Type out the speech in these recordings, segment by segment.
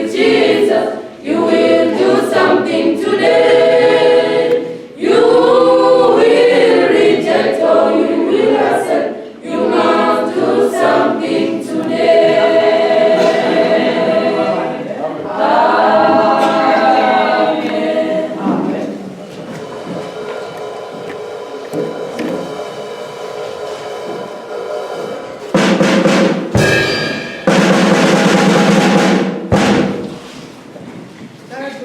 with Jesus, you will do something today. You will reject or you will accept. You must do something today. Amen. Third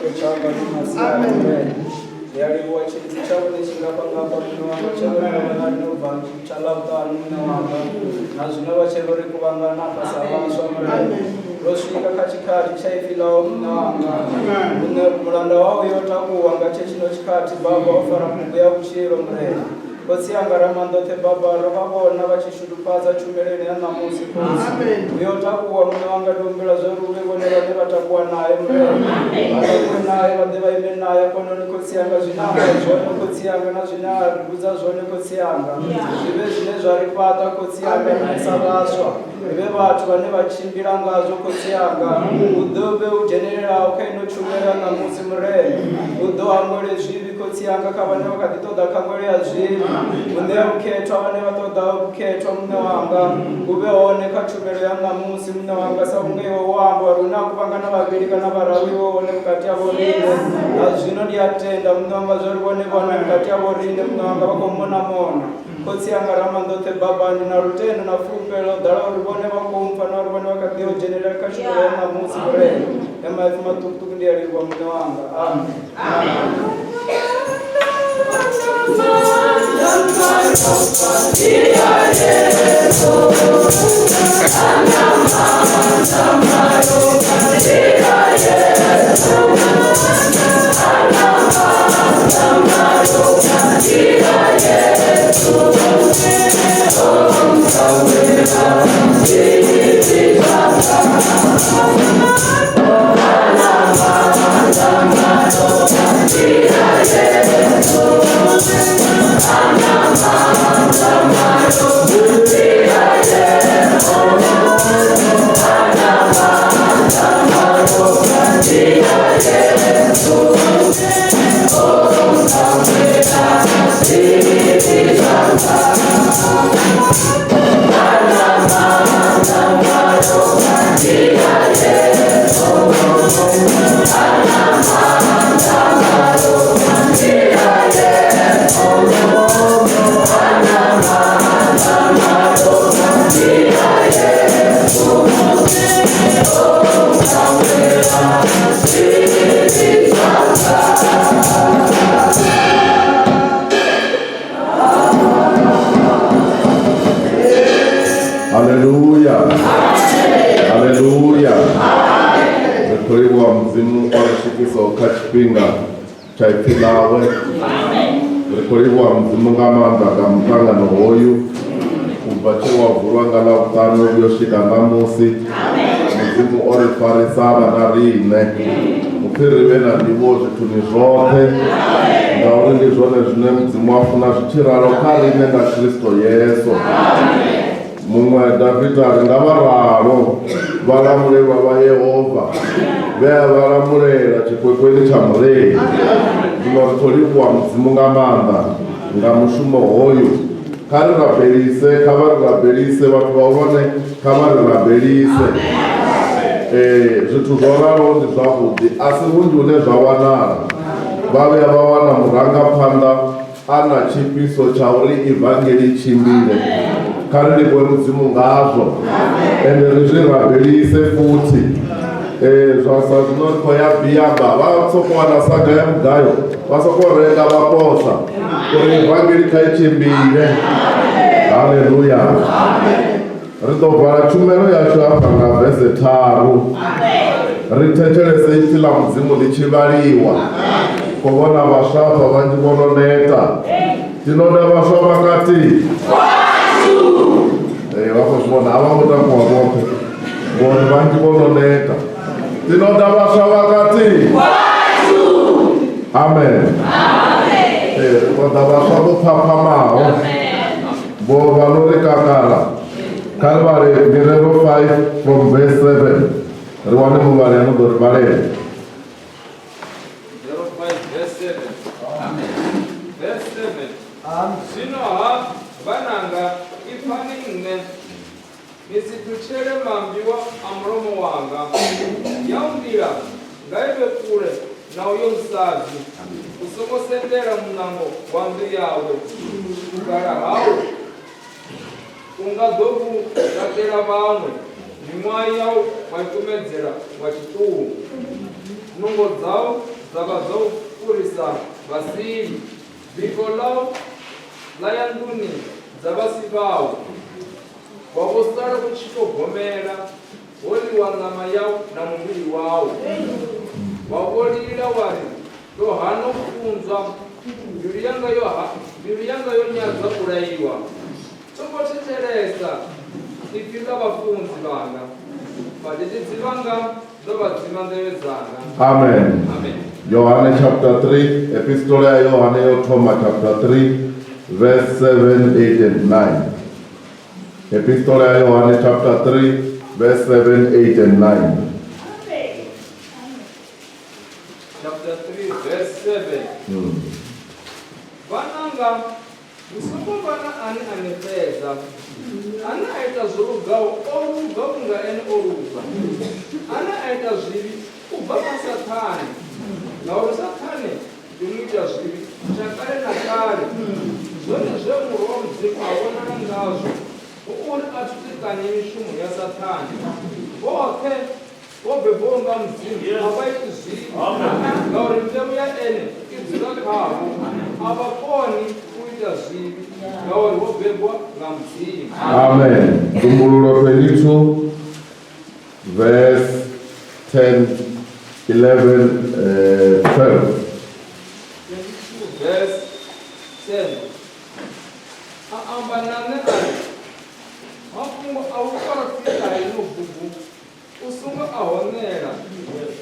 tshifhaṱuwo tshanga ndi masiari Murena. Ndi a livhuwa tshilidzi tshavhuḓi tshingafhangafha Muṋe wanga tshe vha vha na riṋe u bva tsha Ḽavhuṱanu Muṋe wanga. Na zwino vha tshe vho ri kuvhangana afha sa vhaswa Murena. Ro swika kha tshikhathi tsha ipfi ḽau Muṋe wanga. Muṋe mulanda wau yo takuwa nga tshetshino tshikhathi Baba o fara bugu ya vhutshilo Murena. Khotsi anga Ramaanḓoṱhe Baba, ro vha vhona vha tshi shudufhadza tshumelo ino ya ṋamusi, Khotsi. Uyo o takuwa, Muṋe wanga, ndi humbela zwauri hu vhe vhone vhane vha takuwa nae, Murena. Vha takuwe nae, vha ḓe vha ime nae hafhanoni, Khotsi anga, zwine a amba zwone, Khotsi anga, na zwine a ri vhudza zwone, Khotsi anga, zwi vhe zwine zwa ri fhaṱa, Khotsi anga, riṋe sa vhaswa. Ri vhe vhathu vhane vha tshimbila ngazwo, Khotsi anga. U ḓo vhe u dzhenelelaho kha ino tshumelo ya ṋamusi, Murena. U ḓo hangwele zwivhi, Khotsi anga, kha vhane vha kha ḓi ṱoḓa khangwelo ya zwivhi. U ṋea vhukhethwa vhane vha ṱoḓa vhukhethwa, Muṋe wanga. U vhe hone kha tshumelo ya ṋamusi, Muṋe wanga, sa vhunga Iwe wo amba uri hune ha kuvhangana vhavhili kana vhararu, Iwe u hone vhukati ha vhoriṋe. Na zwino ndi a tenda, Muṋe wanga, zwauri vhone vha hone vhukati ha vhoriṋe, Muṋe wanga, vha khou mona-mona. Khotsi anga Ramaanḓoṱhe Baba, ndi na lutendo na fulufhelo ḽo ḓalaho uri vhone vha khou mpfa na uri vhone vha kha ḓi ya u dzhenelela kha tshumelo ya ṋamusi, Murena. Nga maipfi maṱukuṱuku ndi a livhuwa Muṋe wanga. Amen. Haleluya. Haleluya. Ri khou livhuwa Mudzimu o ri swikisaho kha tshifhinga tsha ipfi ḽawe. Ri khou livhuwa Mudzimu nga maanḓa nga muṱangano hoyu u bva tshe wa vulwa nga Ḽavhuṱanu u vhuya u swika ṋamusi. Mudzimu o ri farisa vha na riṋe. Hupfi ri vhe na ndivhuwo zwithuni zwoṱhe ngauri ndi zwone zwine Mudzimu a funa zwi tshi ralo kha riṋe nga Kristo Yesu. Muṅwe Davida ri nga vha ralo vhalamulelwa vha Yehova vhe a vha lamulela tshikwekweni tsha murei. Zwino ri khou livhuwa Mudzimu nga maanḓa nga mushumo hoyu. Kha ri rabelise, kha vha ri rabelise vhathu vhahulwane, kha vha ri rabelise. Ee, zwithu zwo raloho ndi zwavhuḓi, a si hunzhi hune zwa wanala. Vha vhuya vha wana murangaphanḓa a na tshifhiso tsha uri ivangeli i tshimbile. Kha ri livhuwe Mudzimu ngazwo, ende ri zwi rabelise futhi. Ee, zwa sa zwino ri khou ya Biamba, vha soko wana saga ya mugayo, vha soko renga vha posa uri ivangeli kha i tshimbile. Haleluya. Ri ḓo vala tshumelo yashu hafha nga vese tharu. Ri thetshelese ipfi ḽa Mudzimu ḽi tshi vhaliwa. Khou vhona vhaswa hafha vhanzhi vho no neta. Tinoda vhaswa vhakati. Ee, vha khou zwi vhona, a vha ngo takuwa vhoṱhe ngori vhanzhi vho no neta. Tinoda vhaswa vhakati. Amen. Ee, ri ṱoḓa vhaswa vho phaphamaho. Vho vha no ri kakala. Kha ri vhale Mirero 5 from verse 7. Ri wane muvhali ano ḓo ri vhalela. 05 verse 7. Amen. Verse 7. Zwino ha vhananga ipfani nṋe ni si ṱutshele maambiwa a mulomo wanga. Yau nḓila nga i vhe kule na uyo musadzi, u songo sendela muṋango wa nnḓu yawe. Vhugala hau u nga ḓo vhu laṱela vhaṅwe, miṅwaha yau wa i kumedzela wa tshiṱuhu. Nungo dzau. dza vha dzo fhurisa vhasili, biko ḽau ḽa ya nḓuni dza vha si vhau, wa vho sala u tshi tou gomela, ho ḽiwa ṋama yau na muvhili wau. Wa vho lila wa ri, Ndo hana u funzwa, mbilu yanga yo ha, mbilu yanga yo nyadza u laiwa. Tho ngo thetshelesa ipfi ḽa vhafunzi vhanga, vhadededzi vhanga ndo vha dzima nḓevhe dzanga. Amen. Amen. Yohane chapter 3, Epistole ya Yohane yo thoma chapter 3 verse 7, 8 and 9. Epistole ya Yohane chapter 3 verse 7, 8 and 9. Chapter 3 verse 7. Vhananga, ni songo vha na ane a ni xedza. Ane a ita zwo lugaho o luga vhunga ene o luga. Ane a ita zwivhi u bva kha Saṱhane, ngauri Saṱhane ndi muitazwivhi tsha kale na kale. Zwone zwe Murwa wa Mudzimu a vhonala ngazwo hu uri a thuthekanye mishumo ya Saṱhane. Vhoṱhe Vho bebwaho nga Mudzimu a vha iti zwivhi, ngauri mbeu ya ene i dzula khavho. A vha koni u ita zwivhi, ngauri vho bebwa nga Mudzimu. Amen. Nzumbululo 22 verse 10, 11, 12. 22 verse 10. A amba na nṋe a ri, Mafhungo a vhuporofita ha ino bugu U songo a hoṋela,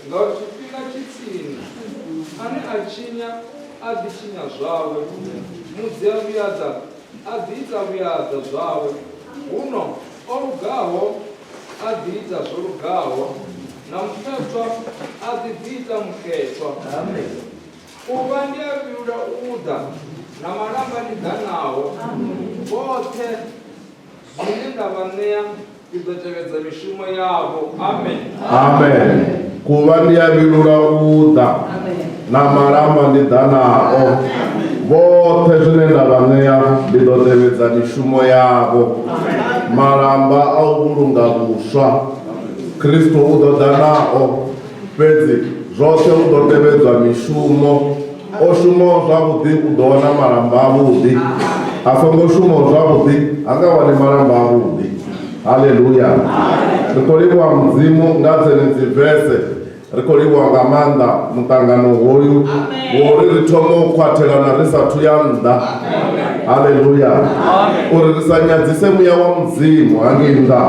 ngauri tshifhinga tshi tsini. Ane a tshinya a ḓi tshinya zwawe, mudzia-vhuyaḓa a ḓi ita vhuyaḓa zwawe, huno o lugaho a ḓi ita zwo lugaho, na mukhethwa a ḓi ḓiita mukhethwa. U vha ndi a vhilula u ḓa, na malamba ndi ḓa nao, vhoṱhe zwine nda vha ṋea Ndi ḓo tevhedza mishumo yavho. Amen. Amen. Kuvha ndi a vhilula u ḓa na malamba ndi ḓa nao. Vhoṱhe zwine nda vha ṋea ndi ḓo tevhedza mishumo yavho. Malamba a u vhulunga vhuswa Kristo u ḓo ḓa nao, fhedzi zwoṱhe hu ḓo tevhedzwa mishumo. O shumaho zwavhuḓi u ḓo wana malamba avhuḓi, a songo shumaho zwavhuḓi ha nga wani malamba avhuḓi. Haleluya! Ri khou livhuwa Mudzimu nga dzenedzi vese. Ri khou livhuwa nga maanḓa muṱangano hoyu wo uri ri thome u khwathelana ri sathu ya nnḓa. Haleluya! Uri ri sa nyadzise muya wa Mudzimu hangei nnḓa.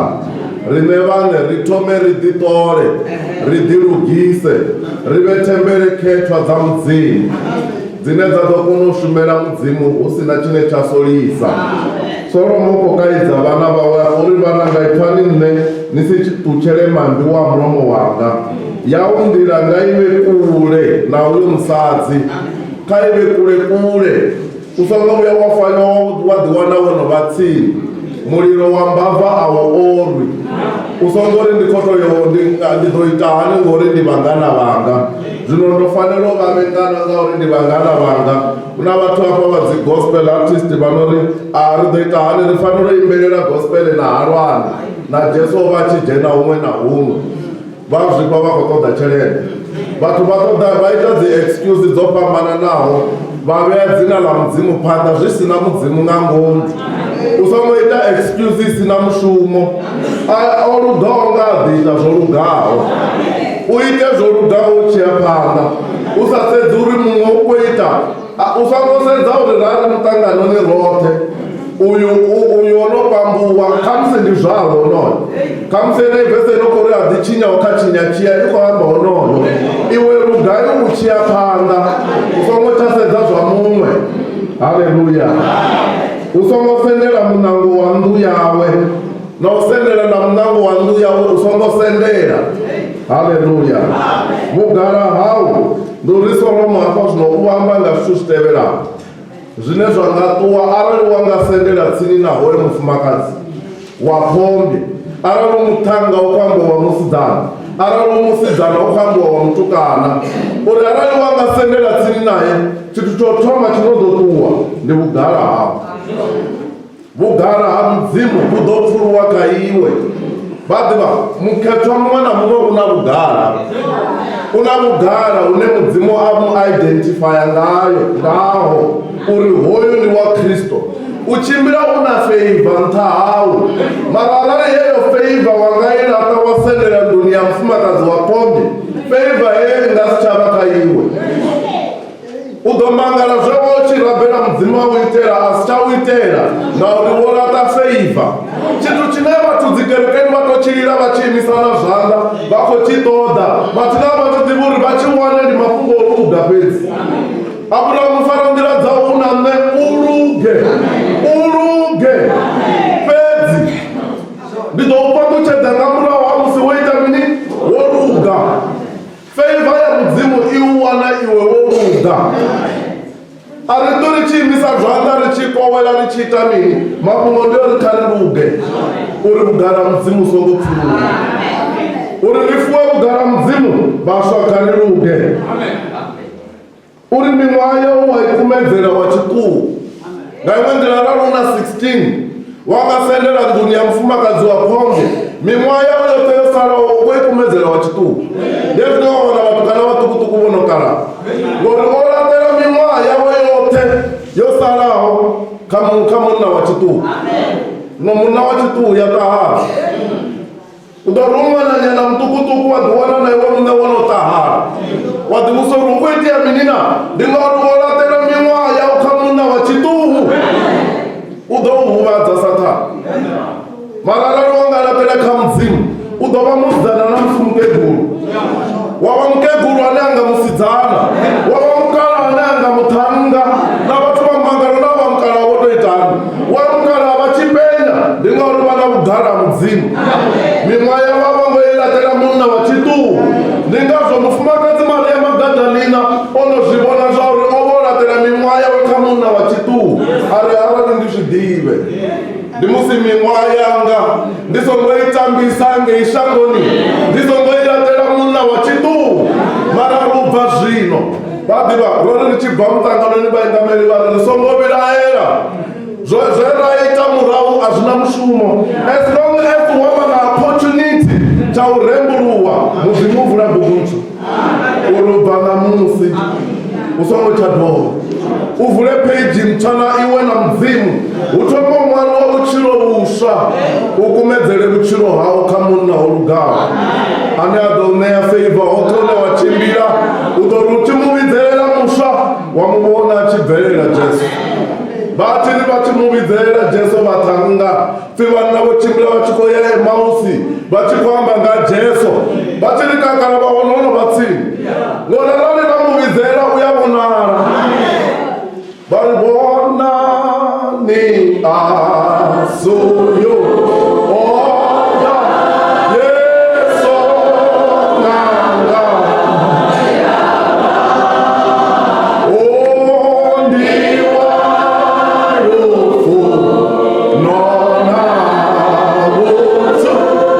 Riṋe vhaṋe ri thome ri ḓiṱole, ri ḓilugise, ri vhe thembele khethwa dza Mudzimu, dzine dza ḓo kona u shumela Mudzimu hu si na tshine tsha solisa. Solomo u khou kaidza vhana vhawe a uri, Vhananga, ipfani nṋe, ni si ṱutshele mambi wa mulomo wanga. Yau nḓila nga i vhe kule na uyo musadzi, kha i vhe kule-kule. U songo vhuya wa fanywa wa ḓiwana wo no vha tsini. Mulilo wa mbava a u orwi. U songo ri ndi khou tou yo ndi ndi ḓo ita hani ngori ndi vhangana vhanga. Zwino ndo fanela u vha vhengana ngauri ndi vhangana vhanga. Hu na vhathu hafha vha dzi gospel artist vha no ri a ri ḓo ita hani ri fanela u imbelela gospel na halwani. Na Jesu o vha a tshi dzhena huṅwe na huṅwe. Vha zwifha vha khou ṱoḓa tshelede. Vhathu vha ṱoḓa vha ita dzi excuse dzo fhambananaho vha vhea dzina ḽa Mudzimu phanḓa zwi si na Mudzimu nga ngomu. U songo ita excuse i si na mushumo. A o lugaho nga a ḓi ita zwo lugaho. U ite zwo lugaho u tshi ya phanḓa u sa sedzi uri muṅwe u khou ita. U songo sedza uri ra ri muṱanganoni roṱhe uyu uyu o no pambuwa khamusi ndi zwawe onoyo khamusi yeneyi vese ino khou ri a ḓi tshinyaho kha tshinya tshiya i khou amba onoyo iwe lugai u tshi ya phanḓa u songo tsha sedza zwa muṅwe haleluya u songo sendela muṋango wa nnḓu yawe na u sendela na muṋango wa nnḓu yawe u songo sendela haleluya vhugala hau Ndi uri Solomo hafha zwino u amba nga zwithu zwi tevhelaho zwine zwa nga ṱuwa arali wa nga sendela tsini na hoyo mufumakadzi wa phombwe, arali u muṱhannga u khou ambiwa wa musidzana, arali u musidzana u khou ambiwa wa mutukana, uri arali wa nga sendela tsini nae tshithu tsha u thoma tshi no ḓo ṱuwa ndi vhugala hau. Vhugala ha Mudzimu vhu ḓo pfuluwa kha iwe. Vha ḓivha, mukhethwa muṅwe na muṅwe u na vhugala. U na vhugala hune Mudzimu a mu identifya ngayo ngaho uri hoyu ndi wa Kristo. U tshimbila u na feiva nṱha hau, mara arali heyo feiva wa nga i laṱa wa sendela nḓuni ya mufumakadzi wa phombwe, feiva heyo i nga si tsha vha kha iwe. U ḓo mangala zwe wa u tshi rabela Mudzimu a u itela a si tsha u itela ngauri wo laṱa feiva. Tshithu tshine vhathu dzikerekeni vha tou tshi lila vha tshi imisa na zwanḓa vha khou tshi ṱoḓa, mathina a vha tshi ḓivhi uri vha tshi wane ndi mafhungo o luga fhedzi. Abrahamu fara nḓila dzau u na nṋe u luge, u luge fhedzi ndi ḓo u fhaṱutshedza nga murahu ha musi wo ita mini? Wo luga. Feiva ya Mudzimu i u wana iwe wo luga. A ri ṱwi ri tshi imisa zwanḓa ri tshi kowela ri tshi ita mini, mafhungo ndi uri kha ri luge uri vhugala ha Mudzimu u songo pfuluwa. Uri ri fuwe vhugala ha Mudzimu, vhaswa kha ri luge. Uri miṅwaha yau wa i kumedzela wa tshiṱuhu. Nga iṅwe nḓila arali u na 16 wa nga sendela nḓuni ya mufumakadzi wa phombwe, miṅwaha yau yoṱhe yo salaho u khou i kumedzela wa tshiṱuhu. Ndi hezwi wa wana vhatukana vhaṱukuṱuku vho no kalaha ngori o laṱela miṅwaha yawe yoṱhe yo salaho kha kha munna wa tshiṱuhu. No munna wa tshiṱuhu ya ṱahala. U ḓo ri u ṅwananyana muṱukuṱuku wa ḓiwana na iwe muṋe wo no ṱahala, wa ḓivhudzisa uri hu khou itea mini na? Ndi ngauri wo laṱela miṅwaha yau kha munna wa tshiṱuhu, u ḓo u huvhadza Sathane. Mara arali wa nga laṱela kha Mudzimu, u ḓo vha musidzana na musi mukegulu, wa vha mukegulu ane a nga musidzana, wa vha mukalaha ane a nga muṱhannga, na vhathu vha mangalo na vha mukalaha vho tou itani? Wa mukalaha vha tshi penya ndi ngauri vha na vhugala ha Mudzimu. Miṅwaha yavho a vho ngo i laṱela munna wa tshiṱuhu. Ndi ngazwo mufumakadzi Maria Magadalina o no zwi vhona zwa uri o vha o laṱela miṅwaha yawe kha munna wa tshiṱuhu, a ri, Arali ndi zwi ḓivhe, ndi musi miṅwaha yanga ndi songo i tambisa ngei shangoni, ndi songo i laṱela munna wa tshiṱuhu. Mara ri u bva zwino vha ḓivha ro ri ri tshi bva muṱanganoni vhaingameli vha ri ri songo vhilaela zwe zwe ra ita murahu a zwi na mushumo as long as wa vha na opportunity tsha u rembuluwa mudzimu u vula bugu ntswa uri u bva ṋamusi u songo tsha dovha u vule pheji ntswa na iwe na mudzimu hu thoma u ṅwaliwa vhutshilo vhuswa u kumedzele vhutshilo hau kha munna ho lugaho ane a ḓo ṋea feiva hoṱhe hune wa tshimbila u ḓo ri u tshi mu vhidzelela muswa wa mu vhona a tshi bvelela jesu vha tshi ri vha tshi mu vhidzelela jesu vhaṱhannga pfi vhanna vho tshimbila vha tshi khou ya emausi vha tshi khou amba nga jesu vha tshi ri kakala vha wana ono vha tsini ngori arali vha mu vhidzela u ya vhonala vha ri vhonani asuyo oda yesu nanga ondiwa lufu nona vhuthu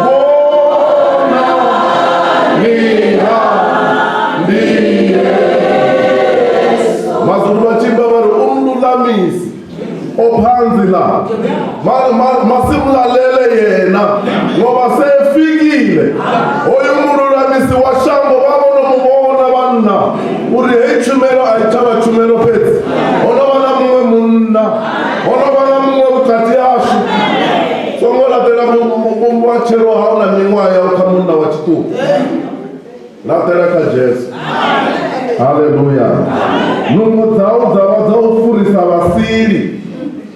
vhona niha ndiye mazulu vha tshi imba vha ri umlulamisi ophansi la masimlalele yena ngoba sefikile hoyu mululamisi wa shango vha vho no mu vhona vhanna uri heyi tshumelo a i tsha vha tshumelo fhedzi ho no vha na muṅwe munna ho no vha na muṅwe vhukati hashu songo laṱela vhumatshelo hau na miṅwaha yau kha munna wa tshiṱuku laṱela kha jesu haleluya nungo dzau dza vha dza u furisa vhasili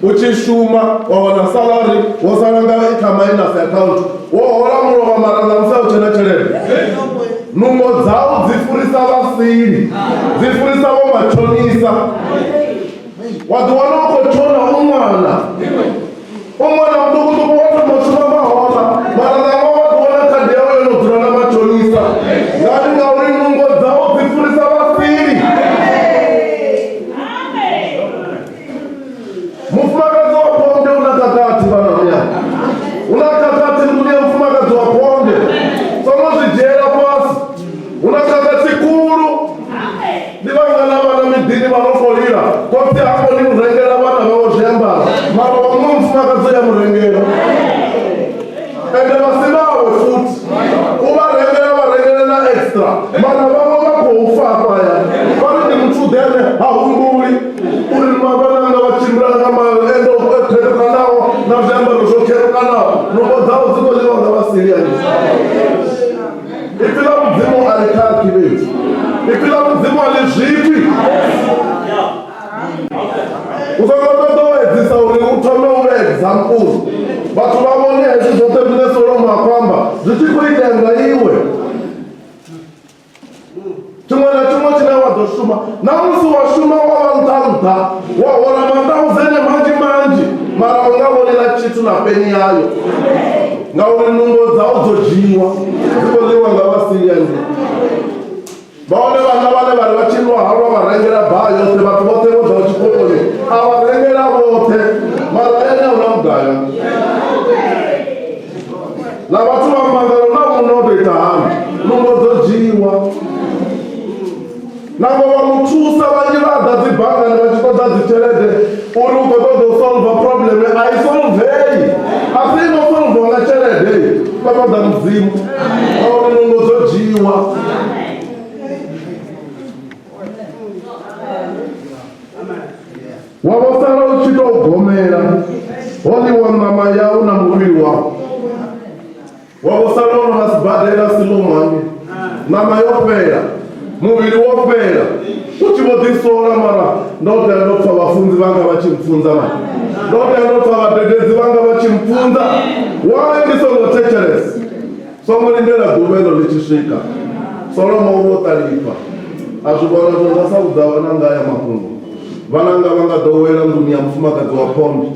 u tshi shuma wa wana salari wo sala nga i kha minus account wo hola mulovha mara ṋamusi a u tshena tshelede nungo dzau dzi furisa vhasili dzi furisa vho matshonisa wa ḓiwana u khou tshona u ṅwana U ṅwana muṱukuṱuku wa thoma u shuma mahoḽa, mara ṋaṅwaha wa ḓiwana khadi yawe yo no dzula na matshonisa. Ngani? Ngauri nungo dzau dzi furisa vhasili. Mufumakadzi wa phonde u na khakhathi vhana muya. U na khakhathi nḓuni ya mufumakadzi wa phonde. Songo zwi dzhiela fhasi. Hu na khakhathi khulu. Ndi vhangana vhana miḓini vha no khou lila khotsi ha koni u rengela vhana vhawe zwiambaro mara wa muṅwe mufumakadzi u ya mu rengela ende vha si vhawe futhi u vha rengela vha rengele na extra mara vhaṅwe Uri vhananga vha tshimbila nga maendo o kherukanaho na zwiambaro zwo kherukanaho, nungo dzavho dzi khou ḽiwa nga vhasili hanefha. Ipfi ḽa Mudzimu a ḽi khakhi fhedzi. Ipfi ḽa Mudzimu a ḽi zwifhi. U songo ṱoḓa u edzisa uri u thome u vhe example. Vhathu vha vhone hezwi zwoṱhe zwine Solomo a khou amba zwi tshi khou itea nga iwe. Tshiṅwe na tshiṅwe tshine wa ḓo shuma, na musi wa shuma wa vha nṱha nṱha, wa hola mathauzene manzhi manzhi, mara u nga vhoni na tshithu na peni yayo, ngauri nungo dzau dzo dzhiwa, dzi khou ḽiwa nga vhasili hangei. Vha hone vhanna vhane vha ri vha tshi nwa halwa vha rengela baa yoṱhe, vhathu vhoṱhe vho ḓaho tshikotoni a vha rengela vhoṱhe, mara ene a hu na mugayo. Na vhathu vha mangalo na muṋe o tou ita hani, nungo dzo dzhiwa. Nangwe wa mu thusa vhanzhi vha ḓa dzi banngani vha tshi ṱoḓa dzi tshelede uri u khou ṱoḓa u solva problem a i solvei. A si ino solvwa nga tshelede, vha ṱoḓa Mudzimu ngauri nungo dzo dzhiwa. Wa vho sala u tshi tou gomela, ho ḽiwa ṋama yau na muvhili wau. Wa vho sala wo no vha sibadela Silomu hangei, ṋama yo fhela, muvhili wo fhela, u tshi vho ḓisola mara ndo tea ndo pfa vhafunzi vhanga vha tshi mpfunza mani, ndo tea ndo pfa vhadededzi vhanga vha tshi mpfunza. Why ndi songo thetshelesa? Songo lindela ḓuvha eḽo ḽi tshi swika. Solomo o vha o ṱalifha, a zwi vhona zwo nda sa vhudza vhananga aya mafhungo. Vhananga vha nga ḓo wela nḓuni ya mufumakadzi wa phombwe.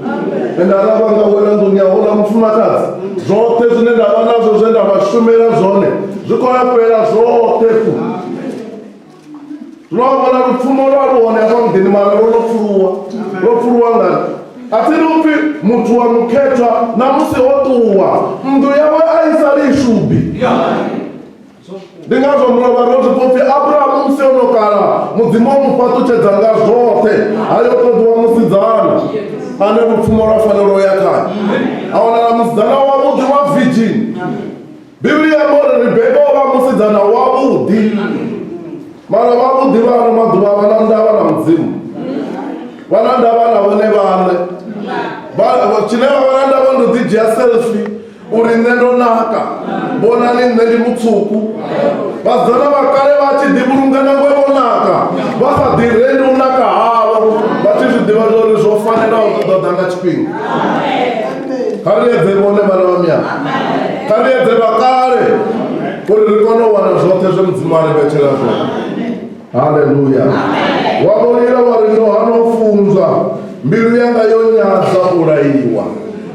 Ende arali vha nga wela nḓuni ya houḽa mufumakadzi, zwoṱhe zwine nda vha nazwo zwe nda vha shumela zwone zwi khou ya fhela zwoṱhe fu. Zwino wa vhona lupfumo lwa lu hone hafha muḓini mara lwo no pfuluwa. Lwo pfuluwa ngani? A thi ri upfi muthu wa mukhethwa na musi o ṱuwa nnḓu yawe a i sali i shubi. Ndi ngazwo mulovha ro zwi pfa upfi Abrahamu musi o no kala Mudzimu o mu fhaṱutshedza nga zwoṱhe ha yo ṱoḓiwa musidzana ane lupfumo lwa fanela u ya khae. A wanala musidzana wavhuḓi wa virgin. Bivhili ya amba uri Rebeka o vha musidzana wavhuḓi. Mara vhavhuḓi vha ano maḓuvha vha na ndavha na Mudzimu. Vha na ndavha na vhone vhaṋe. Tshine vha vha na ndavha ndi u ḓidzhia selfie uri nṋe ndo naka, vhonani nṋe ndi mutswuku. Vhasidzana vha kale vha tshi ḓivhulunga nangwe vho naka, vha sa ḓirendi u naka havho, vha tshi zwi ḓivha zwa uri zwo fanelaho zwi ḓo ḓa nga tshifhinga. Kha ri edze vhone vhana vha mianga, kha ri edze vha kale uri ri kone u wana zwoṱhe zwe Mudzimu a ri vhetshela zwone. Haleluya! Wa vho lila wa ri, Ndo hana u funzwa, mbilu yanga yo nyadza u laiwa.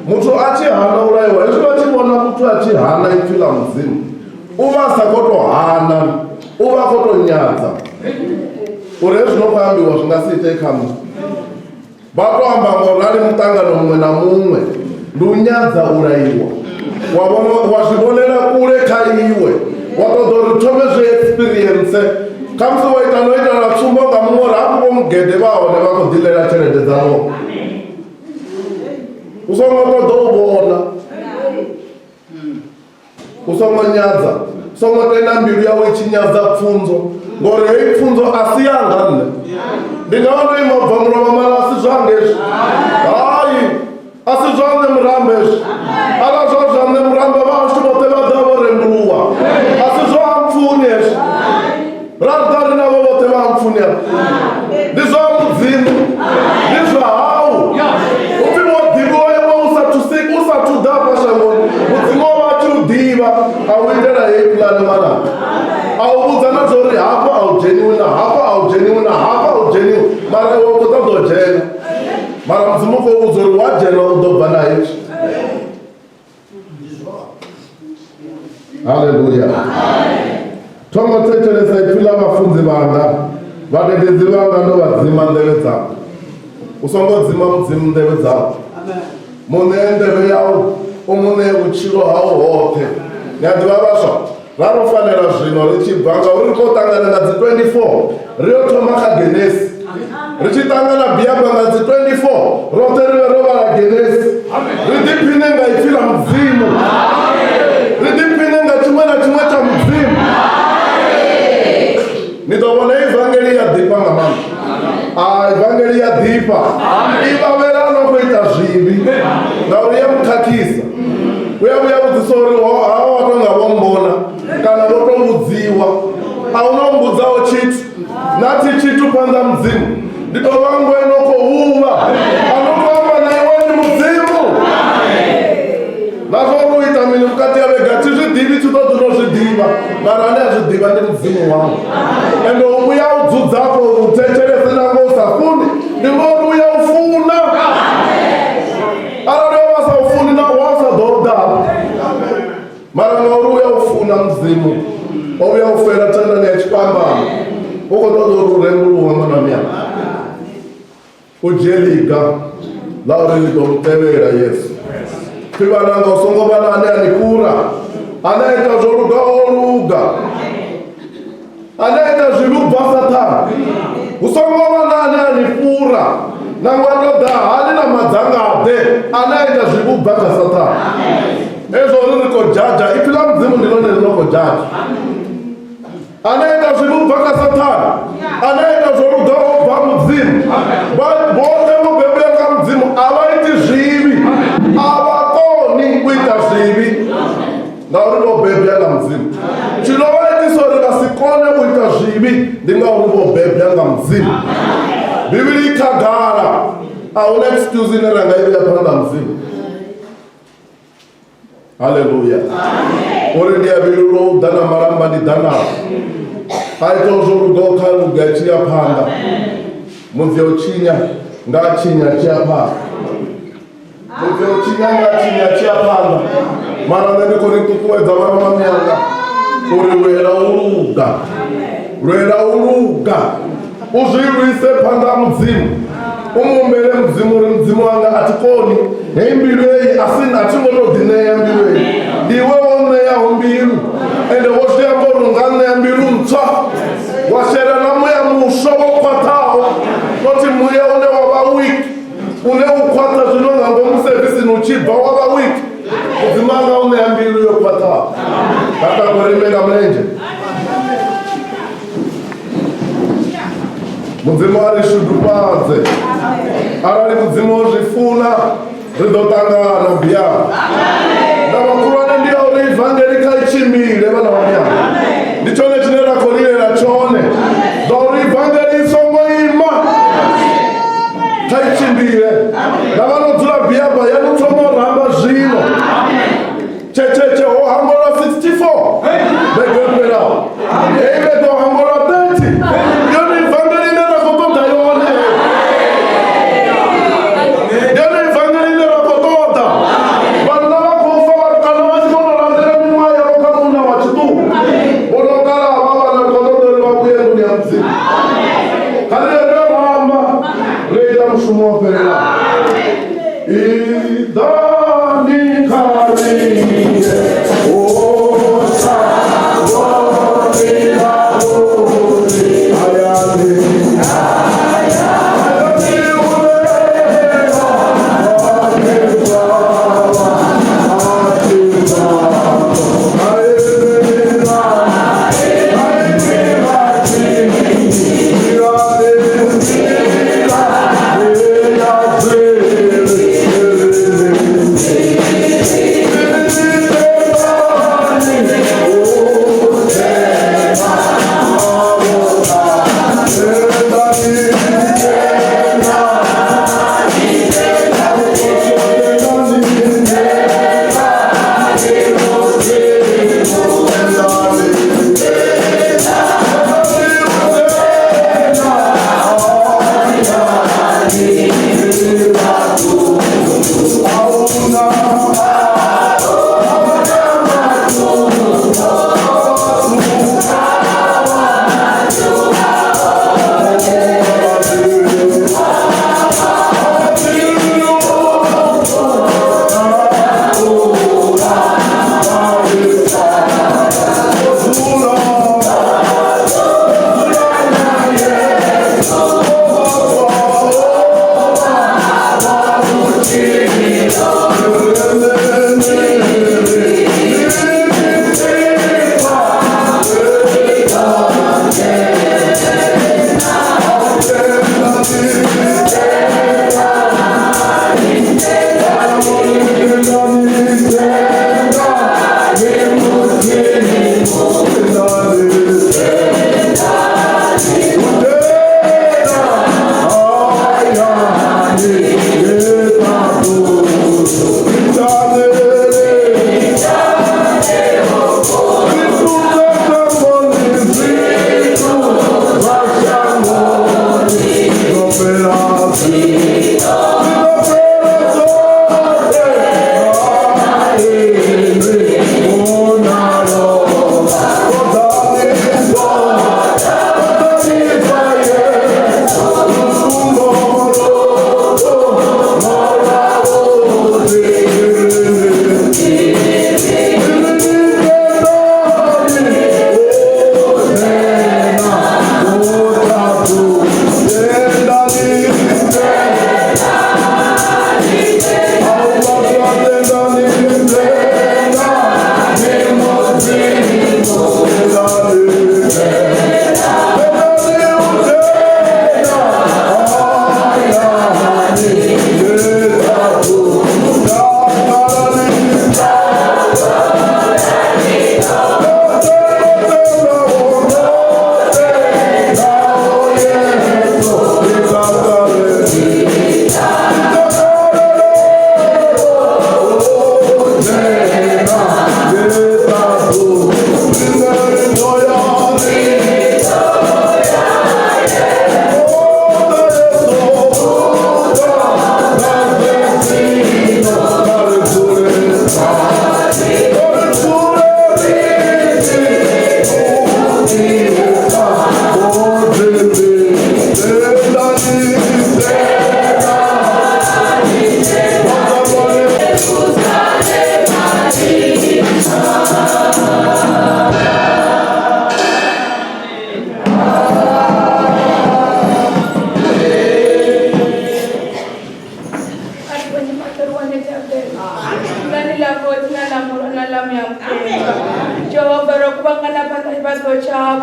Muthu a tshi hana u laiwa, hezwi vha tshi vhona muthu a tshi hana ipfi ḽa Mudzimu, u vha a sa khou tou hana, u vha a khou tou nyadza uri hezwi no khou ambiwa zwi nga si itee kha nṋe. Vha tou amba nga u rali muṱangano muṅwe na muṅwe ndi u nyadza u laiwa. Wa vhona, wa zwi vhonela kule kha iwe, wa ṱoḓa uri thome zwi experience. Khamusi wa ita no ita na tsumbo nga muṅwe uri hafhu vho mugede vha hone vha khou ḓiḽela tshelede dzavho. U songo ṱoḓa u vhona. U songo nyadza, u songo tenda mbilu yawe i tshi nyadza pfunzo, ngori heyi pfunzo a si yanga nṋe. Ndi nga vha ndo ima u bva mulovha mara a si zwanga hezwi. Hai, a si zwa nṋe murambo hezwi. Arali zwa zwa nṋe murambo vhahashu vhoṱhe vha ḓa vho rembuluwa. A si zwa mpfuni hezwi. Ra ḓa ri navho vhoṱhe vha mpfuni afha. Ndi zwa Mudzimu, ndi zwa hau. Upfi wo ḓivhiwa iwe u sathu si u sathu ḓa hafha shangoni. Mudzimu o vha a tshi u ḓivha a u itela heyi pulane ṅwana. A u vhudza na zwa uri hafha a u dzheniwi na hafha a u dzheniwi na hafha a u dzheniwi. Mara iwe u khou ṱoḓa u dzhena. Mara Mudzimu u khou vhudza uri wa dzhena u ḓo bva na hezwi. Haleluya. Tho ngo thetshelesa ipfi ḽa vhafunzi vhanga, vhadededzi vhanga ndo vha dzima nḓevhe dzavho. U songo dzima Mudzimu nḓevhe dzau. Mu ṋee nḓevhe yau, u mu ṋee vhutshilo hau hoṱhe. Ni a ḓivha vhaswa, ra ro fanela zwino ri tshi bva ngauri ri khou ṱangana nga dzi 24 ri yo thoma kha Genesi. Ri tshi ṱangana Biaba nga dzi 24 roṱhe ri vhe ro vhala Genesi. Ri ḓiphine nga ipfi ḽa Mudzimu. Ri ḓiphine nga tshiṅwe na tshiṅwe tsha Mudzimu. Ni ḓo vhona ivangeli ya ḓifha nga maanḓa. Ivangeli ya ḓifha i vhavhela a no khou ita zwivhi ngauri ya mukhakhisa. U ya vhuya vhudzisa uri hawa wa tou nga vho mbona kana vho tou vhudziwa. A hu na u mbudzaho tshithu na thi tshithu phanḓa Mudzimu. Ndi tou vha ngwe no khou huvha. A no khou amba na iwe ndi Mudzimu. Na zwa uri u ita mini vhukati ha vhege a thi zwi ḓivhi, thi ṱoḓi no zwi ḓivha, mara ane a zwi ḓivha ndi Mudzimu wau. Ende u vhuya u dzudza afho uri u thetshelese nangwe u sa funi, ndi ngori u ya u funa. Arali o vha sa u funi na wa sa ḓo ḓa. Mara ngauri u ya u funa Mudzimu, o vhuya u fela thandani ya tshifhambano, u khou ṱoḓa uri u renguluwe ṅwana miyanga. U dzhie ḽiga ḽa uri ni ḓo mu tevhela Yesu. Pfi vhananga u songo vha na ane a ni fhura, ane a ita zwo lugaho o luga, ane a ita zwivhi u bva Sathane. Hu songo vha na ane a ni fhura, nangwe a tou ḓa hani na madzangaḓe, ane a ita zwivhi u bva kha Sathane. Hezwo uri ri khou dzhadzha, ipfi ḽa Mudzimu ndi ḽone ḽi no khou dzhadzha. Ane a ita zwivhi u bva kha Sathane, ane a ita zwo lugaho u bva Mudzimu. Vhoṱhe vho bebwa nga Mudzimu a vha iti zwivhi, a vha koni u ita zwivhi ngauri vho bebwa nga Mudzimu. Tshino vha itisa uri vha si kone u ita zwivhi ndi ngauri vho bebwa nga Mudzimu. Bivhili i khagala, a huna excuse ine ra nga i vhea phanḓa ha Mudzimu. Haleluya. Uri ndi a vhilulwa u ḓa na malamba ndi ḓa nao. A ita zwo lugaho kha luga tshi ya phanḓa. Mudzi u tshinya nga tshinya tshi ya phanḓa. Mudzi u tshinya nga tshinya tshi ya phanḓa. Mara nṋe ndi khou ni ṱuṱuwedza vhana vha mianga uri lwela u luga. Lwela u luga. U zwi lwise phanḓa ha Mudzimu. U mu humbele Mudzimu uri Mudzimu wanga a thi koni heyi mbilu heyi a si a thi ngo tou ḓiṋea mbilu heyi. Ndi iwe wo ṋeaho mbilu ende wo zwi amba uri u nga ṋea mbilu ntswa wa shela na muya muswa wo khwaṱhaho not muya une wa vha weak une u khwaṱha zwino nga ngomu sevisini u tshi bva wa vha weak. Mudzimu anga u ṋea mbilu yo khwaṱhaho. Kha takuwe ri ime nga mulenzhe. Mudzimu a ri shudufhadze. Arali Mudzimu o zwi funa, ri ḓo ṱangana biyani. Ndavha khulwane ndi ya uri ivangeli kha i tshimbile vhana vha muyani. Ndi tshone tshine ra khou lilela tshone. Zwa uri ivangeli i songo ima kha i tshimbile. Na vha no dzula biyaba ya no thoma u ramba zwino. Tshetshe ho hangwelwa 64 vhege yo fhelaho. Heyi vhege ho hangwelwa 30. Ndi yone ivangeli ine ra khou ṱoḓa yone. Ndi yone ivangeli ine ra khou ṱoḓa. Vhanna vha khou fa vhatukana vha tshi vho no landela miṅwaha yavho kha munna wa tshiṱuku. Vho no kala havha vhana ri khou ṱoḓa uri vha vhuye nḓuni ya Mudzimu. Kha ri ye ri yo ramba ri ita mushumo wo fhelelaho. Iḓani kha riṋe, shangoni ḽavhuḓi, hayani. Hayani hune vhakhethwa vha ḓivha. Hayani, hayani,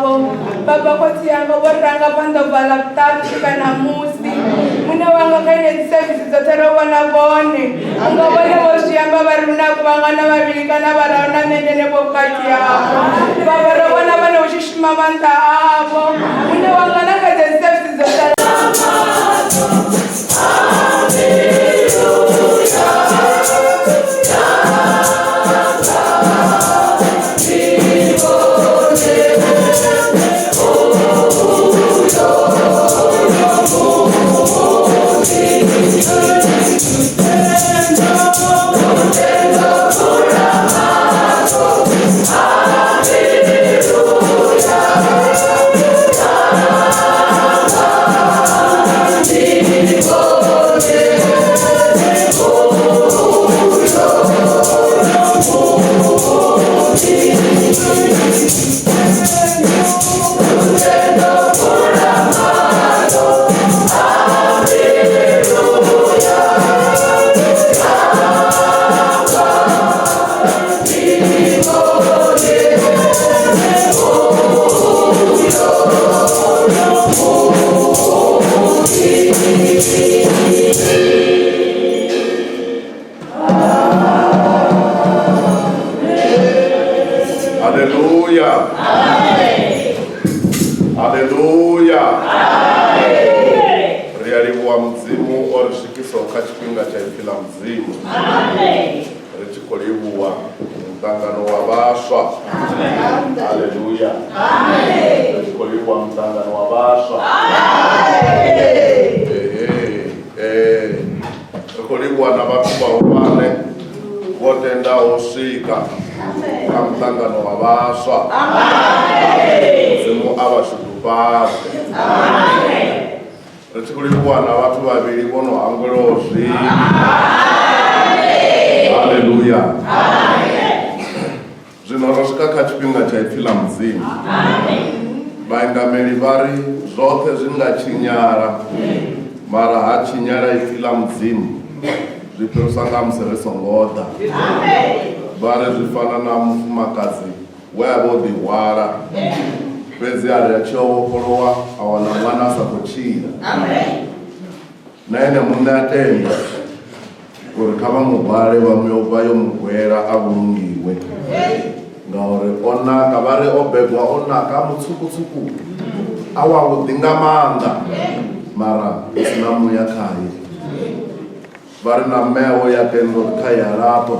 wavho. Baba khotsi yanga vho ri ranga phanḓa u bva Ḽavhuṱanu u swika ṋamusi. Muṋe wanga kha henedzi sevisi dzoṱhe ro vhona vhone. Unga vhone vho zwi amba vha ri hu na guvhangano vhavhili kana vhararu na nṋe ndi henefho vhukati havho. Baba ro vhona vhone hu tshi shuma maanḓa avho. Muṋe wanga na kha dzedzi sevisi dzo sala Haleluya. Haleluya. Ri a livhuwa Mudzimu o ri swikisaho kha tshifhinga tsha ipfi ḽa Mudzimu. Ri tshi khou livhuwa muṱangano wa vhaswa. Haleluya. Ri tshi khou livhuwa muṱangano wa vhaswa. Ehe, eh, ri khou livhuwa na vhathu vhahulwane vho tendaho u swika kha muṱangano wa vhaswa. Mudzimu a vha shudufhadze. Ri tshi khou livhuwa na vhathu vhavhili vho no hangwelaho zwivhi. Haleluya. Zwino ro swika kha tshifhinga tsha ipfi ḽa Mudzimu. Vhaingameli vha ri zwoṱhe zwi nga tshinyala, mara ha tshinyala ipfi ḽa Mudzimu zwi fhirisa nga musi ri songo ḓa. Vha ri zwi fana na mufumakadzi we a vha o ḓihwala, fhedzi a ri a tshi yo vhofholowa a wana ṅwana a sa khou tshila. Na ene muṋe a tenda uri kha vha mu hwale vha mu vha yo mu gwela a vhulungiwe ngauri o naka. Vha ri o bebwa o naka a mutswuku-tswuku, a wavhuḓi nga maanḓa, mara hu si na muya khaye. Vha ri na mme awe ya tenda uri kha ye a laṱwa.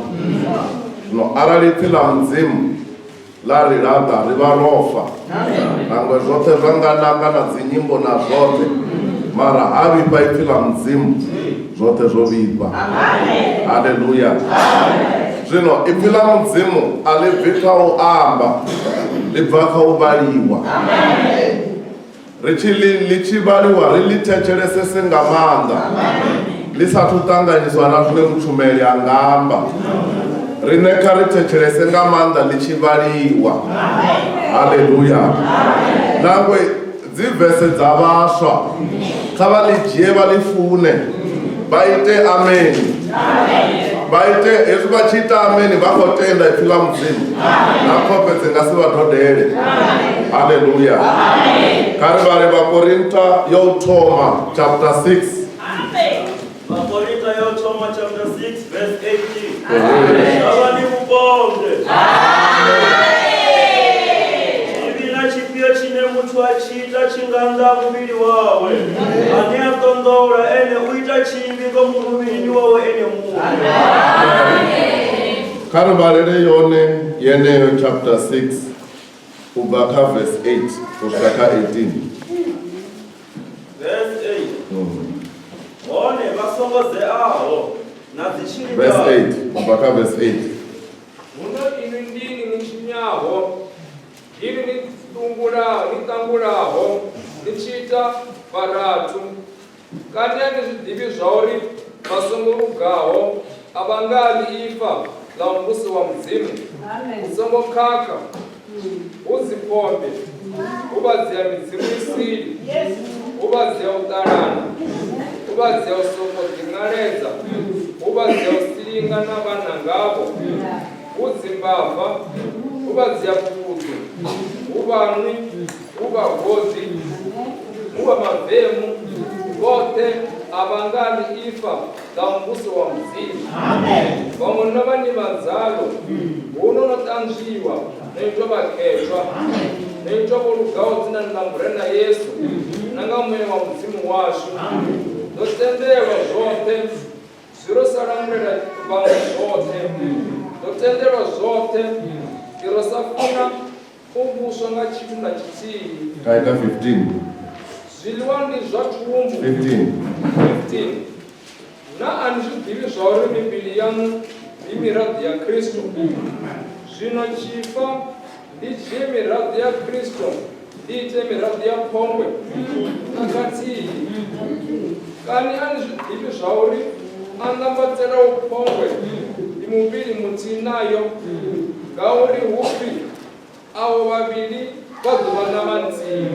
Zwino arali ipfi ḽa Mudzimu ḽa ri laṱa, ri vha ro fa. Nangwe zwoṱhe zwa nga naka na dzinyimbo na zwoṱhe, mara ha vhifha ipfi ḽa Mudzimu, zwoṱhe zwo vhifha. Haleluya! Zwino ipfi ḽa Mudzimu a ḽi bvi kha u amba, ḽi bva kha u vhaliwa. Ri tshi ḽi, ḽi tshi vhaliwa ri ḽi thetshelesese nga maanḓa, ḽi sathu ṱanganyiswa na zwine mutshumeli a nga amba. Riṋe kha ri thetshelese nga maanḓa ḽi tshi vhaliwa. Haleluya! Nangwe dzi vese dza vhaswa, kha vha ḽi dzhie vha ḽi fune, vha ite ameni. Vha ite hezwi vha tshi ita ameni vha khou tenda ipfi ḽa Mudzimu na khofhe dzi nga si vha dodele. Haleluya. Kha ri vhale Vhakorinta yo u thoma chapter 6. Vhakorinta yo thoma chapter 6 verse 18. Shavhani vhupombwe. Tshivhi na tshifhio tshine muthu a tshi ita tshi nga nnḓa ha muvhili wawe. Ane a ṱonḓola ene u ita tshivhi ngomu muvhilini wawe ene muṋe. Kha ri vhalele yone yeneyo chapter 6 u bva kha verse 8 u swika kha 18. Verse 8. Hone vha songo dzeaho na Verse dzitshilikadzi. 8 u bva kha verse 8. Huno inwi ndini ni tshinyaho, inwi ni ṱungula, ni ṱangulaho, ni tshi ita vharathu. Kani a ni zwi ḓivhi zwauri vha songo lugaho a vha nga ḽi ifa ḽa muvhuso wa Mudzimu? U songo khakha, hu dziphombe, hu vhadzia midzimu isili, hu vhadzia u ṱalana, hu vhadzia u sokou ḓiṅaledza, hu vhadzia u silinga na vhana ngavho, hu dzimbava, hu vhadzia vhuvhuḓu, Hu vhanwi, hu vhagoḓi, hu vha mavemu, vhoṱhe a vha nga ḽi ifa ḽa muvhuso wa Mudzimu. Vhaṅwe no vha ni vha nzalo, huno no ṱanzwiwa, no itwa vhakhethwa, no itwa vho lugaho dzinani ḽa Murena Yesu na nga Muya wa Mudzimu washu. Ndo tendelwa zwoṱhe zwi ro sa lamulela vhaṅwe zwoṱhe. Ndo tendelwa zwoṱhe, ndi ro sa funa u vhuswa nga tshithu na tshithihi. Kha ita 15. Zwiḽiwa ndi zwa thumbu. 15. 15. Na a ni zwi ḓivhi zwauri mivhili yaṋu ndi miraḓo ya Kristo? Zwino tshifa ndi dzhie miraḓo ya Kristo ndi ite miraḓo ya phombwe? Na khathihi! Kani a ni zwi ḓivhi zwauri a nambatelaho phombwe ndi muvhili muthihi nayo? Ngauri hu pfi, Avho vhavhili vha ḓo vha ṋama nthihi.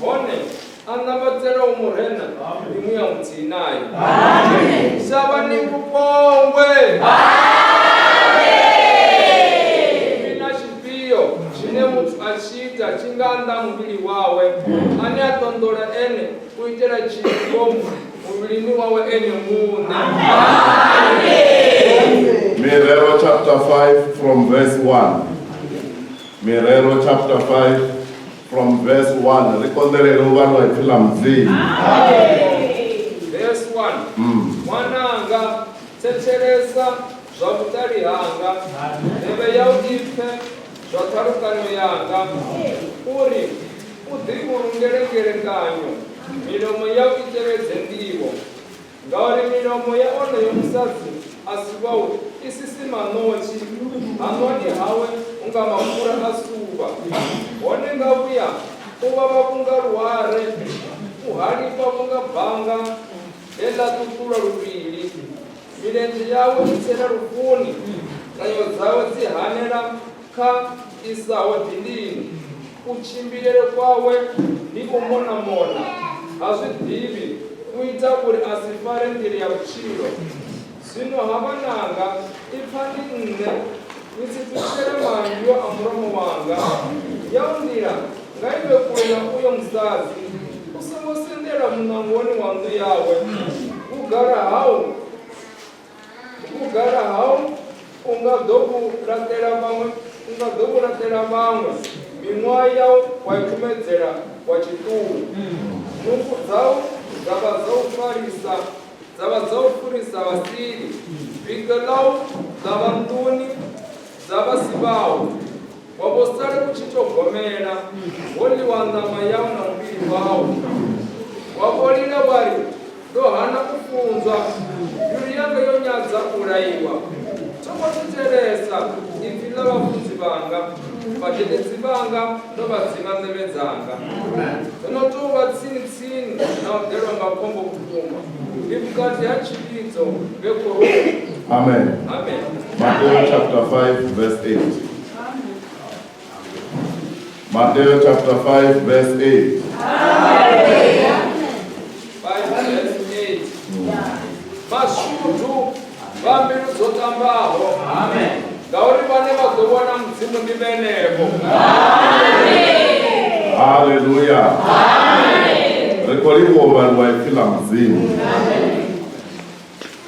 Hone a nambatelaho Murena ndi muya muthihi nae. Shavhani vhupombwe! Tshivhi na tshifhio tshine muthu a tshi ita tshi nga nnḓa ha muvhili wawe. Ane a ṱonḓola ene u itela tshivhi ngomu muvhilini wawe ene muṋe. Mirero chapter 5 from verse 1. Mirero chapter 5 from verse 1. Ri konḓelele u vhalwa ipfi ḽa Mudzimu. Verse 1. Ṅwananga, thetshelesa zwa vhuṱali hanga, nḓevhe yau i pfe zwa ṱhalukanyo yanga, uri u ḓivhulungele ngelekanyo, milomo yau i tevhedze nḓivho. Ngauri milomo ya onoyo musadzi a si wau i sisima ṋotshi, haṋwani hawe hu nga mapfura a suvha. Hone ngavhuya u vhavha vhunga luare, u halifha vhunga banga ḽe ḽa ṱuṱulwa luvhili. Milenzhe yawe i tsela lufuni, ṋayo dzawe dzi hanela kha isaho dindini. Kutshimbilele kwawe ndi u mona-mona, ha zwi ḓivhi, u ita uri a si fare nḓila ya vhutshilo. Zwino-ha vhananga, ipfani nṋe, ni si ṱutshele maambiwa a mulomo wanga. Yau nḓila nga i vhe kule na uyo musadzi, u songo sendela muṋangoni wa nnḓu yawe. Vhugala hau, vhugala hau u nga ḓo vhu laṱela vhaṅwe, u nga ḓo vhu laṱela vhaṅwe, miṅwaha yau wa i kumedzela wa tshiṱuhu. Nungo dzau dza vha dza u farisa, dza vha dza u furisa vhasili, biko ḽau ḽa vha nḓuni dza vha si vhau. Wa vho sala u tshi tou gomela, wo ḽiwa ṋama yau na muvhili wau. Wa vho lila wa ri, Ndo hana u funzwa, mbilu yanga yo nyadza u laiwa. Tho ngo thetshelesa ipfi ḽa vhafunzi vhanga, vhadededzi vhanga ndo vha dzima nḓevhe dzanga. Ndo no tou vha tsini-tsini na u ḓelwa nga khombo vhukuma, ndi vhukati ha tshivhidzo vhe khoroni. Amen. Amen. Mateo chapter 5 verse 8. Mateo chapter 5 verse 8. 5 verse 8. Mashudu vha mbilu dzo ṱambaho. Amen. Ngauri vhane vha ḓo vhona Mudzimu ndi vhenevho. Haleluya. Ri khou livhuwa u vhaliwa ipfi ḽa Mudzimu.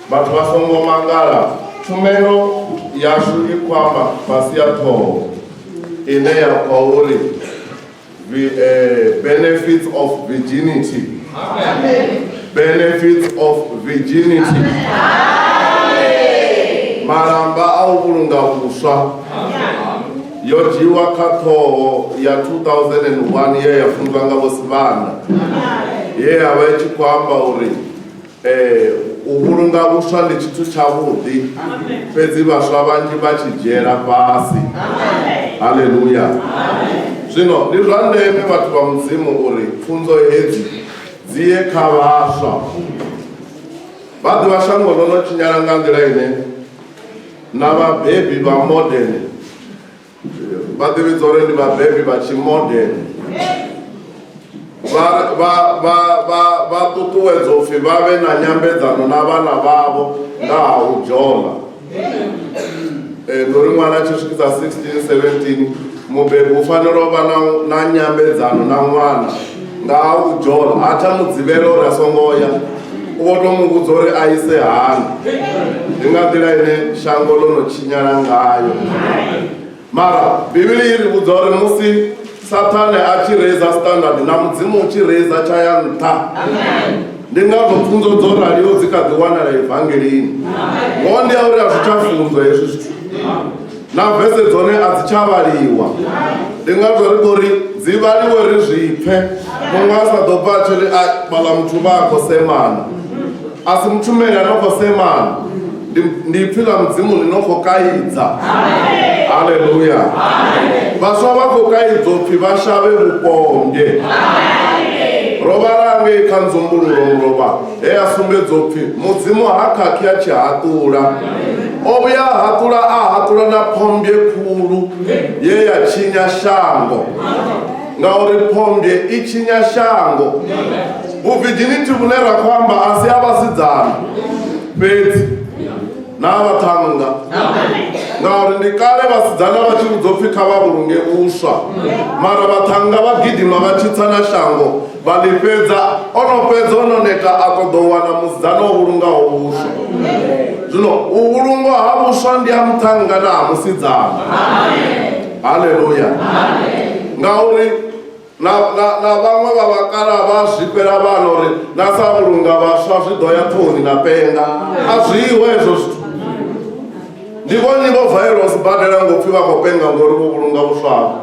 Vhathu vha songo mangala, tshumelo yashu i khou amba fhasi ya ṱhoho ine ya khou uri benefits of virginity. Benefits of virginity. Malamba a u vhulunga vhuswa yo dzhiiwa kha ṱhoho ya 2001 ye ya funzwa nga Vho Sibanda, ye ya vha i tshi khou amba uri Ee, u vhulunga vhuswa ndi tshithu tshavhuḓi, fhedzi vhaswa vhanzhi vha tshi dzhiela fhasi. Haleluya! Zwino ndi zwa ndeme vhathu vha Mudzimu uri pfunzo hedzi dzi ye kha vhaswa. Vha ḓivha shango ḽo no tshinyala nga nḓila ine na vhabebi vha modern vha ḓivhidza uri ndi vhabebi vha tshimodern vha vha vha vha vha ṱuṱuwedza upfhi vha vhe na nyambedzano na vhana vhavho nga ha u dzhola. Ndi uri ṅwana a tshi swikisa 16 17. Mubebi u fanela u vha na na nyambedzano na ṅwana nga ha u dzhola, a tsha mu dzivhela uri a songo ya, u vho to mu vhudza uri a ise hani. Ndi nga nḓila ine shango ḽo no tshinyala ngayo. Mara Bivhili i ri vhudza uri musi Sathane a tshi raiser standard na Mudzimu u tshi raiser tsha ya nṱha. Ndi ngazwo pfunzo dzo raliho dzi kha ḓi wanala evangelini. Ngoho ndi ya uri a zwi tsha funzwa hezwi zwithu. Na vese dzone a dzi tsha vhaliwa. Ndi ngazwo ri khou ri dzi vhaliwe ri zwi pfe. Muṅwe a sa ḓo bva a tshi ri a vhaḽa muthu vha a khou semana. A si mutshumeli a no khou semana. Ndi, ndi ipfi ḽa Mudzimu ḽi no khou kaidza. Haleluya. Vhaswa vha khou kaidzwa upfi vha shavhe vhupombwe. Ro vhala ngei kha Nzumbululo mulovha he a sumbedza upfi Mudzimu ha khakhi a tshi haṱula. O vhuya a haṱula a haṱula na phombwe khulu ye ya tshinya shango. Ngauri phombwe i tshinya shango. Vhuvirginity vhune ra khou amba a si ha vhasidzana fhedzi na ha vhaṱhannga. Ngauri ndi kale vhasidzana vha tshi vhudzwa upfi kha vha vhulunge vhuswa, mara vhaṱhannga vha gidima vha tshi tsa na shango vha ḽi fhedza. O no fhedza o no neta a ṱoḓa u wana musidzana o vhulungaho vhuswa. Zwino u vhulungwa ha vhuswa ndi ha muṱhannga na ha musidzana. Haleluya. Ngauri na, na, na vhaṅwe vha vhakala vha zwifhela vhana uri na sa vhulunga vhaswa zwi ḓo ya ṱhohoni na penga. A zwiho hezwo zwithu. Ndi vhonnyi vho valelwa sibadela ngo pfi vha khou penga ngori vho vhulunga vhuswa havho.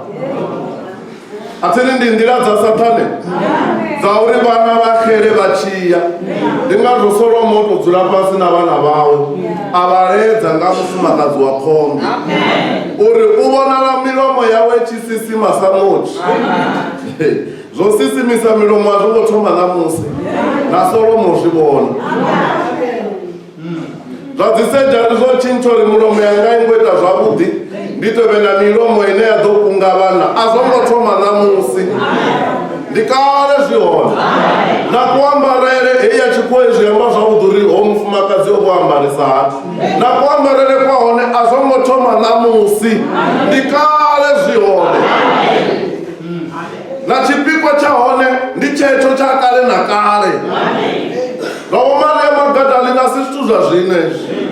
A thi ri ndi nḓila dza Sathane dza uri vhana vha xele vha tshiya. Ndi ngazwo Solomo o tou dzula fhasi na vhana vhawe a vha ledza nga mufumakadzi wa phombwe uri u vhonala milomo yawe i tshi sisima sa ṋotshi. Zwo sisimisa milomo a zwo ngo thoma ṋamusi, na Solomo o zwi vhona. Zwa dzi sedzhari zwo tshintsha uri mulomo yanga i ngo ita zwavhuḓi, ndi tovhe na milomo ine ya ḓo kunga vhana. A zwo ngo thoma ṋamusi, ndi kale zwi hone. Na kuambarele, heyi ya tshikhuwa i zwi amba zwavhuḓi uri ho mufumakadzi o vho ambarisa hani. Na kuambarele kwa hone a zwo ngo thoma ṋamusi, ndi kale zwi hone. Na tshipikwa tsha hone ndi tshetsho tsha kale na kale. Zwa vho Maria Magadalina si zwithu zwa zwino hezwi.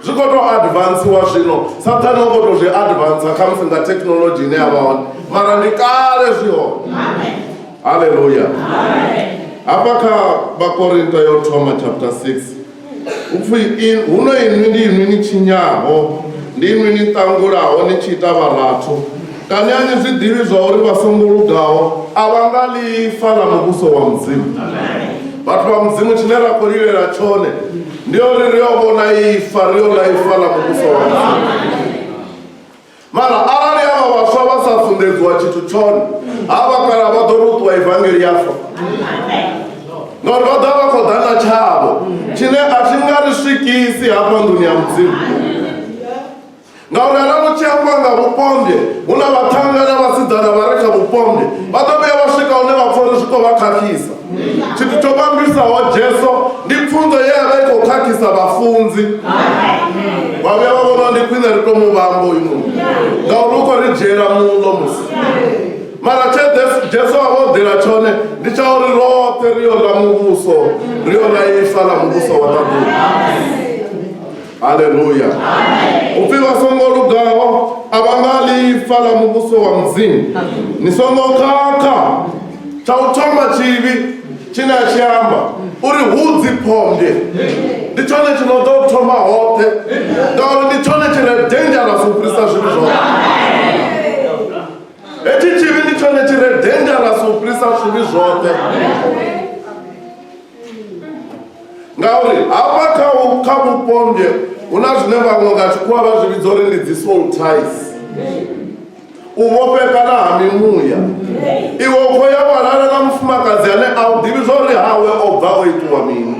Zwi khou tou advansiwa zwino. Sathane u khou tou zwi advansa khamusi nga thekhinolodzhi ine ya vha hone. Mara ndi kale zwi hone. Haleluya. Hafha kha Vhakorinto yo thoma chapter 6 upfi huno inwi ndi inwi ni tshinyaho, ndi inwi ni ṱangulaho ni tshi ita vharathu. Kani a ni zwi ḓivhi zwa uri vha songo lugaho a vha nga ḽi ifa ḽa muvhuso wa Mudzimu? Vhathu vha Mudzimu, tshine ra khou lilela tshone ndi uri ri yo vhona ifa, ri yo ḽa ifa ḽa muvhuso wa Mudzimu. Mara arali havha vhaswa vha sa funḓedziwa tshithu tshone, havha kala vha ḓo ri u ṱuwa ivangeli ya fa. Ngauri vha ḓo vha vha khou ḓa na tshavho tshine a tshi nga ri swikisi hafha nḓuni ya Mudzimu. Ngauri arali u tshi amba nga vhupombwe, hu na vhaṱhannga na vhasidzana vha re kha vhupombwe, vha ḓo vhuya vha swika hune vha pfa uri zwi khou vha khakhisa. Tshithu tsho vhambisaho Jesu ndi pfunzo ye ya vha i khou khakhisa vhafunzi. Vha vhuya vha vhona ndi khwine ri tou mu vhamba uyu munna, ngauri u khou ri dzhiela muḽo musi. Mara tshe Jesu a vha o ḓela tshone ndi tsha uri roṱhe ri yo ḽa muvhuso, ri yo ḽa ifa ḽa muvhuso wa ṱaḓulu. Haleluya. Upfi vha songo lugaho a vha nga ḽi ifa ḽa muvhuso wa Mudzimu. Ni songo khakha. Tsha u thoma tshivhi tshine a tshi amba uri hu dziphombwe ndi tshone tshi no ḓo thoma hoṱhe, ngauri ndi tshone tshi re dangerous u fhirisa zwivhi zwoṱhe. Hetshi tshivhi ndi tshone tshi re dangerous u fhirisa zwivhi zwoṱhe. Ngauri hafha kha kha vhupombwe hu na zwine vhaṅwe nga tshikhuwa vha zwi vhidza uri ndi dzi soul ties, u vhofhekana ha mimuya. Iwe u khou ya wa lala na mufumakadzi ane a u ḓivhi zwa uri hawe o bva o itiwa mini.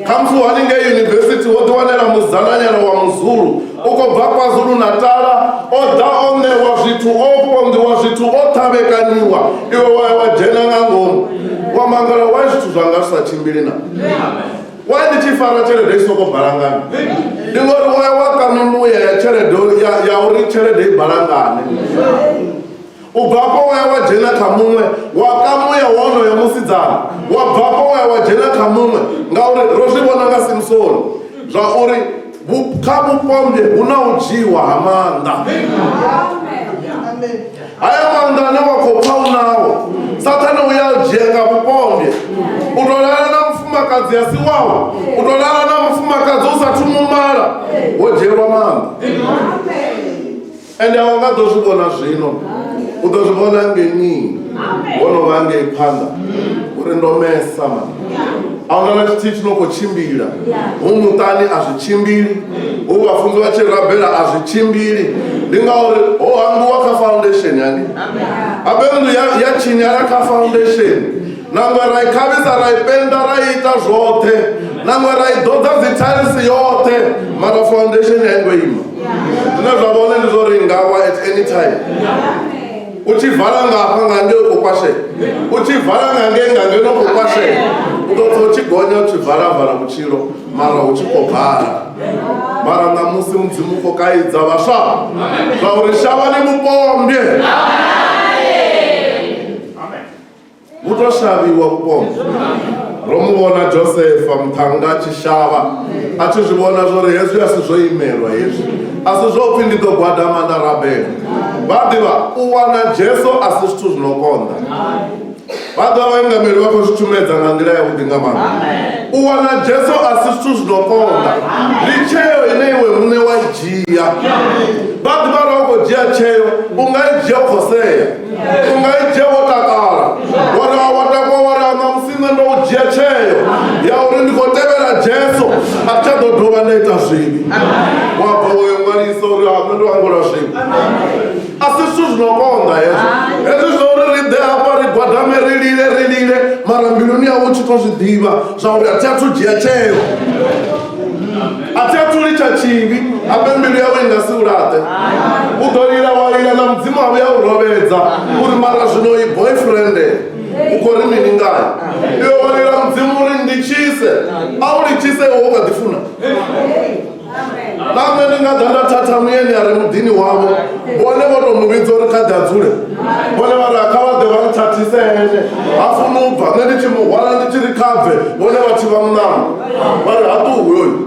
Khamusi u haningei yunivesithi wo ḓiwanela musidzananyana wa Muzulu u khou bva KwaZulu Natala, o ḓa o ṋewa zwithu, o fhonḓiwa zwithu, o ṱhavhekanyiwa, iwe wa ya wa dzhena nga ngomu wa mangala why zwithu zwanga zwi sa tshimbili na. Why ndi tshi fara tshelede i soko balangana? Ndi ngori wa wa ka mimuya ya tshelede ya uri tshelede i balangane. U bva afho wa ya wa dzhena kha muṅwe, wa ka muya wonoyo musidzana, wa bva afho wa ya wa dzhena kha muṅwe, ngauri ro zwi vhona nga Simsoni zwa uri kha vhupombwe hu na u dzhiiwa ha maanḓa. Haya maanḓa ane wa khou pfa u nao, Sathane u ya dzhia nga vhupombwe. U tou lala na mufumakadzi a si wau, u tou lala na mufumakadzi u sathu mu mala, wo dzhielwa maanḓa. Ende a u nga ḓo zwi vhona zwino, u ḓo zwi vhona ngeinini, wo no vha ngei phanḓa, uri ndo mesa mani. A huna na tshithihi tshi no khou tshimbila, hu muṱani a zwi tshimbili, hu vhafunzi vha tshi rabela a zwi tshimbili. Ndi ngauri ho hangwiwa kha foundation yani. Habe nnḓu ya tshinyala kha foundation, nangwe ra i khavhisa ra i penda ra i ita zwoṱhe, nangwe ra i ḓodza dzi tiles yoṱhe, mara foundation a i ngo ima. Zwine zwa vha hone ndi zwa uri nga wa at any time. U tshi vala nga hafha nga ngei u khou kwashea, u tshi vala nga ngei nga ngeno u khou kwashea, u ḓo pfa u tshi gonya u tshi vala vala vhutshilo mara u tshi khou bala. Mara ṋamusi Mudzimu u khou kaidza vhaswa zwa uri shavhani vhupombwe. Vhu tou shavhiwa vhupombwe. Ro mu vhona Josefa muṱhannga a tshi shavha, a tshi zwi vhona zwa uri hezwi a si zwo imelwa hezwi, a si zwo pfhi ndi ḓo gwadama nda rabela. Vha ḓivha u wana Jesu a si zwithu zwi no konḓa. Vha ḓovha vhaingameli vha khou zwi tshumedza nga nḓila yavhuḓi nga maanḓa. U wana Jesu a si zwithu zwi no konḓa, ndi tsheo ine iwe muṋe wa i dzhia. Vha ḓivha ra u khou dzhia tsheo, u nga i dzhia u khou sea, u nga i dzhia wo takala, wa ri wa takuwa wa ri ṋamusi nṋe ndo u dzhia tsheo ya uri ndi khou tevhela Jesu, a thi tsha ḓo dovha nda ita zwivhi. Wa bva wa yo ṅwalisa uri ha nṋe ndo hangwelwa zwivhi. A si zwithu zwi no konḓa hezwo. Hezwi zwa uri ri ḓe hafha ri gwadame ri lile ri lile, mara mbiluni yau u tshi tou zwi ḓivha zwa uri a thi athu dzhia tsheo, a thi athu litsha tshivhi, habe mbilu yawe i nga si u laṱe. U ḓo lila wa lila na Mudzimu a vhuya u rovhedza uri mara zwino i boyfriend u khou ri mini ngayo. Iwe wa lila Mudzimu uri nditshise, a u litshise iwe u kha ḓi funa. Na nṋe ndi nga ḓa nda thatha muyeni a re muḓini wavho, vhone vho tou mu vhidza uri kha ḓe a dzule. Vhone vha ri, Kha vha ḓe vha ri thathise ene, ha funi u bva. Nṋe ndi tshi mu hwala ndi tshi ri kha bve, vhone vha thivha muṋango, vha ri ha ṱuwi hoyu.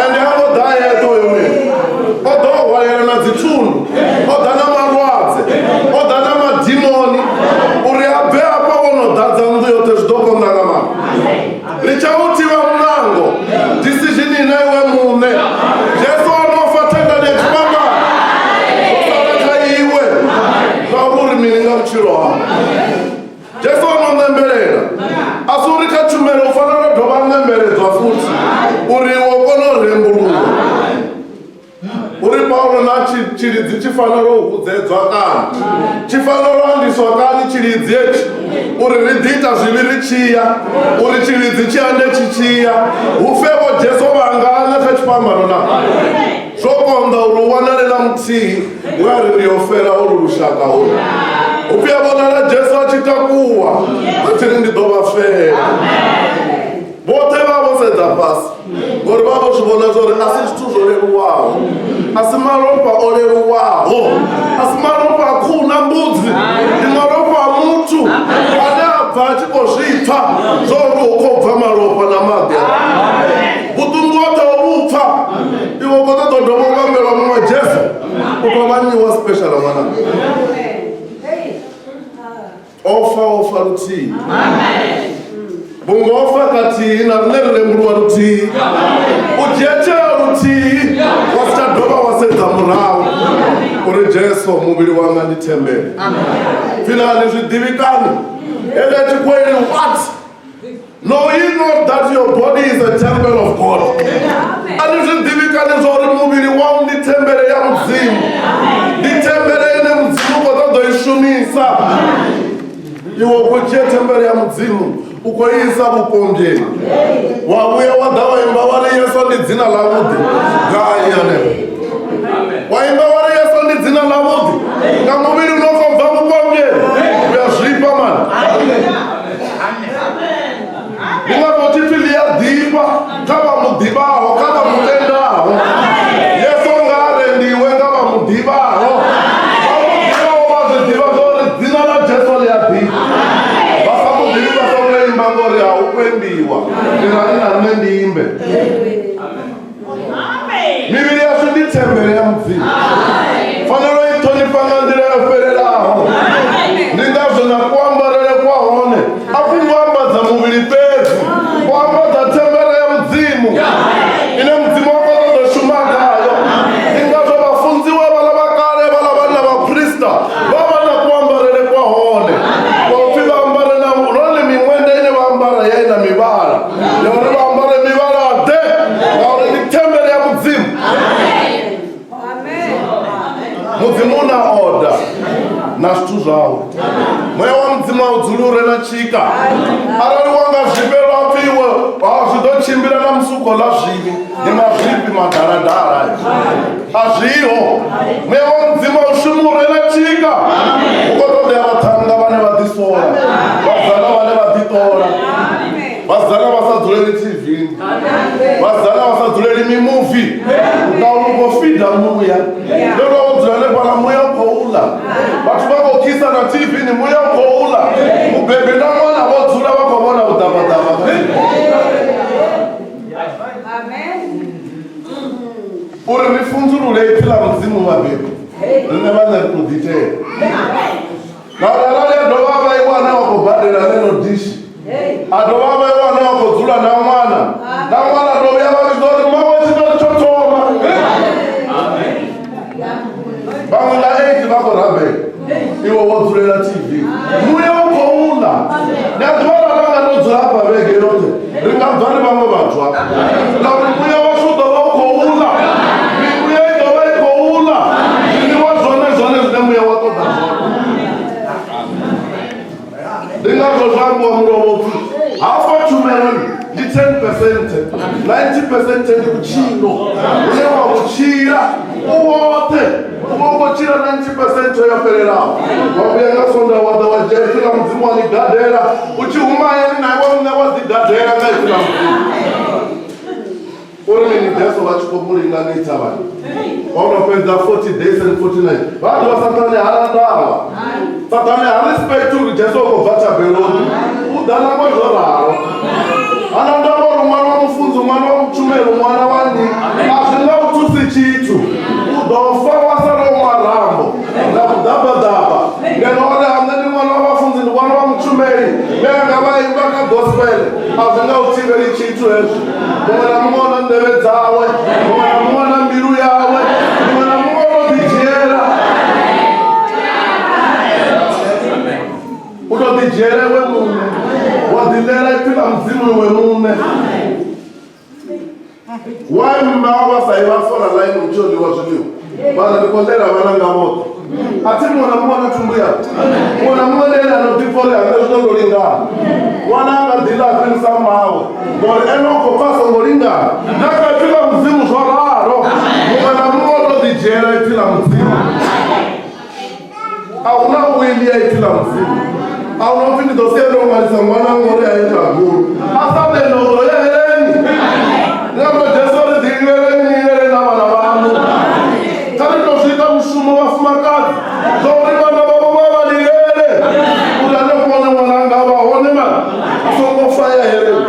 Ende ha ngo ḓa a eṱhe hoyo muyeni, o ḓo o hwalela na dzithundu, o ḓa na malwadze, o ḓa na madimoni, uri a bve afha vho no ḓadza nnḓu yoṱhe zwi ḓo konḓa nga maanḓa. Litsha u thivha muṋango, decision ina iwe muṋe. Jesu o no fa thandani ya tshifhambano, zwo sala kha iwe zwauri uri mini nga vhutshilo hau. Jesu o no ṋembelela, a si uri kha tshumelo u fanela u dovha a ṋembeledzwa futhi uri iwe u kone u rembuluwa. Uri Paulo na tshilidzi tshi fanela u hudzedzwa kani, tshi fanela u andiswa kani tshilidzi hetshi, uri ri ḓi ita zwivhi ri tshiya, uri tshilidzi tshi ande tshi tshiya, hu fe vho Jesu vhangana kha tshifhambano na. Zwo konḓa uri u wanale na muthihi we a ri ndi yo fela olu lushaka holu. Hu pfi a vhonala Jesu a tshi takuwa a tshi ri ndi ḓo vha fela. Vhoṱhe vha vho sedza fhasi ngori vha vho zwi vhona zwa uri a si zwithu zwo leluwaho, a si malofha o leluwaho, a si malofha a khuhu na mbudzi, ndi malofha a muthu ane a bva a tshi khou zwi pfa zwa uri hu khou bva malofha na maḓi. Vhuṱungu hoṱhe ho vhu pfa, iwe u khou ṱoḓa u dovha u vhambelwa muṅwe Jesu, u tou vha nnyi wa special ṅwananga? O fa, o fa luthihi. Vhunga o fa kathihi, na riṋe ri rembuluwa luthihi. U dzhia tsheo luthihi, wa si tsha dovha wa sedza murahu. Uri Jesu, muvhili wanga ndi thembele. Pfilani zwi ḓivhi kani? Heḽa tshikweli, what? Know ye not that your body is a temple of God? A ni zwi ḓivhi kani zwa uri muvhili wau ndi thembele ya Mudzimu? Ndi thembele ine Mudzimu u khou ṱoḓa i shumisa. Iwe u khou dzhia thembele ya Mudzimu u khou i isa vhupombweni. Wa vhuya wa ḓa wa imba wa ri Yesu ndi dzina ḽavhuḓi. Gai hanefho? Wa imba wa ri Yesu ndi dzina ḽavhuḓi. Nga muvhili u no khou bva vhupombweni. U ya zwifha mani. Ndi ngazwo tshi pfi ḽi a ḓifha kha vha mu ḓivhaho, kha vha mu tendaho. Yesu nga a rendiwe nga vha mu ḓivhaho. Vha mu ḓivhaho vha zwi ḓivha zwa uri dzina ḽa Jesu ḽi a ḓifha. Vha sa mu ḓivhi vha songo imba ngori a hu khou imbiwa. Irani na nṋe ndi imbe. Mivhili yashu ndi thembele ya Mudzimu. Fanela u i ṱhonifha nga nḓila yo fhelelaho. Ndi ngazwo na kuambarele kwa hone a ku ngo ambadza muvhili fhedzi, ku ambadza thembele ya Mudzimu ine Mudzimu wa khou ṱoḓa u shuma ngayo. Ndi ngazwo vhafunziwa vhaḽa vha kale vhaḽa vhanna vhaphrista vha vha na kuambarele kwa hone kwa u pfhi vha ambare na lwone miṅwenda ine vha ambara ya i na mivhala ya uri vha ambare mivhala-ḓe ngauri ndi thembele ya Mudzimu. Mudzimu u na oda na zwithu zwawe. Muya wa Mudzimu a u dzuli u re na tshika. Arali wa nga zwifhelwa pfi iwe a zwi ḓo tshimbila na musuko ḽa zwivhi ndi mazwifhi madaladala ayo. A zwiho. Muya wa Mudzimu a u shumi u re na tshika. Hu khou ṱoḓea vhaṱhannga vhane vha ḓisola, vhasidzana vhane vha ḓiṱola, vhasidzana vha sa dzuleli TV, vhasidzana vha sa dzuleli mimuvi ngauri u khou fida muya. Ndo vha wo dzula hanefhaḽa muya u khou ḽa, vhathu vha khou khisa na TV ni muya u khou ḽa, mubebi na ṅwana vho dzula vha khou vhona vhuḓabaḓaba. Uri ri funzulule ipfi ḽa Mudzimu vhabebi, riṋe vhaṋe ri tou ḓiitela. Ngauri arali a dovha a vha iwe ane wa khou badela ḽeneḽo dishi, a dovha a vha iwe ane wa khou dzula na ṅwana, na ṅwana a ḓo vhuya vha vhidza uri mawe tshiṱori tsho thoma. Vhaṅwe nga 8 vha khou rabela, iwe wo dzulela TV. Muya u khou ḽa. Ndi a ḓivha uri arali nga tou dzula hafha vhege yoṱhe, ri nga bva ri vhaṅwe vhathu hafha. Ngauri muya washu u ḓo vha u khou ḽa. Mimuya i ḓo vha i khou ḽa. Zwiḽiwa zwone zwone zwine muya wa ṱoḓa zwone. Ndi ngazwo zwo ambiwa mulovha upfi hafha tshumeloni ndi 10 percent, 90 percent ndi vhutshilo hune wa vhutshila u woṱhe u vha u khou tshila 90 percent yo fhelelaho. Wa vhuya nga Sondaha wa ḓa wa dzhia ipfi ḽa Mudzimu wa ḽi gadela u tshi huma hayani na iwe muṋe wa ḓi gadela nga ipfi ḽa Mudzimu. Uri mini Jesu vha tshi khou mu linga ngei thavhani o no fhedza 40 days and 40 nights vha ḓivha Sathane hana ndavha. Sathane ha respect uri Jesu u khou bva thabeloni u ḓa nangwe zwo ralo. Hana ndavha uri ṅwana wa mufunzi ṅwana wa mutshumeli ṅwana wa nnyi a zwi nga u thusi tshithu u ḓo fa wa sala u marambo nga vhuḓabaḓaba ngeno uri ha nṋe ndi ṅwana wa vhafunzi ndi ṅwana wa mutshumeli mme anga vha imba kha gospel a zwi nga u thivheli tshithu hezwo muṅwe na muṅwe u na nḓevhe dzawe muṅwe na muṅwe na mbilu yawe muṅwe na muṅwe u to ḓidzhiela u to ḓidzhiela iwe muṋe wa ḓiḽela ipfi ḽa mudzimu iwe muṋe Why mma vha sa yi vha fola line hu tshi yo ḽiwa zwiḽiwa vha ri ndi khou ḽela vhananga vhoṱhe a thi muṅwe na muṅwe na thumbu yawe muṅwe na muṅwe ndi ene a no ḓipfa uri hanga zwino ndo lingana ṅwana a nga ḓi ḽa a fhirisa mmawe ngori ene u khou pfa a songo lingana na kha ipfi ḽa mudzimu zwo ralo muṅwe na muṅwe u to ḓidzhiela ipfi ḽa mudzimu a hu na wili ya ipfi ḽa mudzimu a hu na upfi ndi ḓo sia ndo ṅwalisa ṅwana ngori a ye ṱaḓulu a sa tenda u ḓo ya heleni ndi ngazwo jesu ri ḓi lileleni ni lilele na vhana vhaṋu kha ri tou zwi ita mushumo vhafumakadzi zwa uri vhana vhavho vha vha lilele uri hanefho hone ṅwana anga vha hone mani a songo fa ya heleni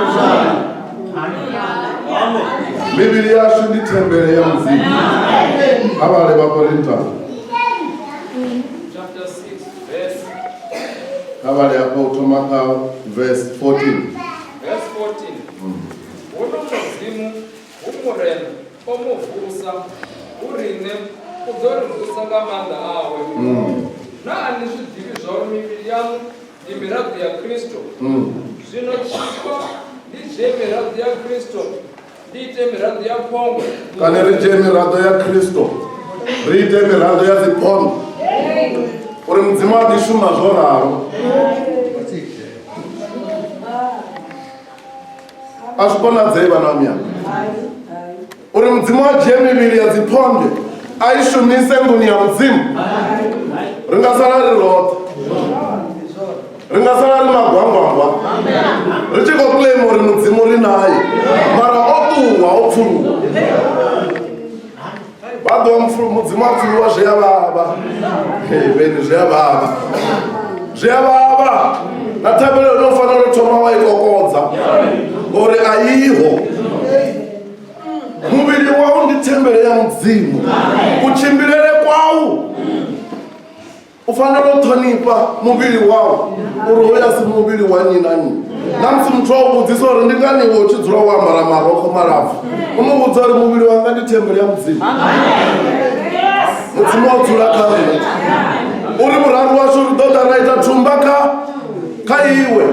mivhili yashu ndi thembele ya mudzimu a vhale vhakorinta Chapter 6, verse, kha vhale hafha u thoma kha verse 14 verse 14. Huno Mudzimu hu Murena o mu vusa, hu riṋe u ḓo ri vusa nga maanḓa awe. Naa a ni zwi ḓivhi zwauri mivhili yaṋu ndi miraḓo ya Kristo? Zwino tshifha ndi dzhie miraḓo ya Kristo ndi ite miraḓo ya phombwe. Kani ri dzhie miraḓo ya Kristo ri ite miraḓo ya dziphombwe uri Mudzimu a ḓi shuma zwo ralo. A zwi konadzei vhana vha miyanga uri Mudzimu a dzhie mivhili ya dziphombwe a i shumise nḓuni ya Mudzimu. Ri nga sala ri roṱhe, ri nga sala ri magwangwangwa ri tshi khou claim uri Mudzimu ri naye mara o ṱuwa o pfuluwa. Vha ḓo Mudzimu a pfuluwa zwi a vhavha. Vheni zwi a vhavha. Zwi a vhavha. Na thabelo ino fanela u thoma wa i kokodza ngori a iho. Muvhili wau ndi thembele ya Mudzimu. Kutshimbilele kwau u fanela u ṱhonifha muvhili wau uri hoyu a si muvhili wa nnyi na nnyi. Na musi muthu a u vhudzisa uri ndi ngani iwe u tshi dzula wo ambara marokho malapfu, u mu vhudza uri muvhili wanga ndi thembele ya Mudzimu. Mudzimu o dzula kha nṋe. Uri vhuraru washu ri ḓo ḓa ra ita thumba kha iwe.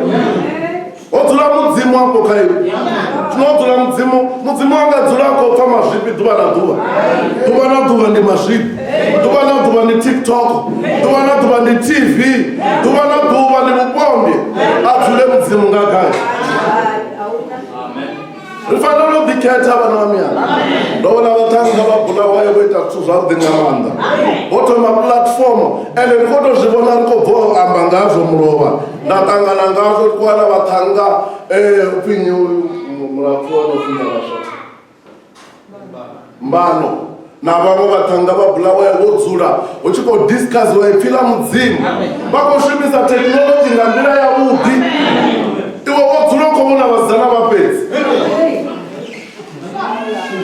Ho dzula Mudzimu afho kha iwe. Zwino ho dzula Mudzimu, Mudzimu anga dzula a khou pfa mazwifhi ḓuvha na ḓuvha. Ḓuvha na ḓuvha ndi mazwifhi. Ḓuvha na ḓuvha ndi TikTok. Ḓuvha na ḓuvha ndi TV. Ḓuvha na ḓuvha ndi vhupondi. A dzule Mudzimu nga gai? Ri fanela u ḓikhetha vhana vha miyanga. Ndo vhona vhaṱhannga vha Bulawayo vho ita zwithu zwavhuḓi nga maanḓa. Vho thoma platform ende ndi khou tou zwi vhona ri khou bva u amba ngazwo mulovha. Nda ṱangana ngazwo ri khou wana vhaṱhannga upfi nnyi uyu mulapfu wa no funza vhaswa Mbano na vhaṅwe vhaṱhannga vha Bulawayo vho dzula hu tshi khou discussiwa ipfi ḽa Mudzimu. Vha khou shumisa thekhinolodzhi nga nḓila yavhuḓi. Iwe wo dzula u khou vhona vhasidzana vha fhedzi.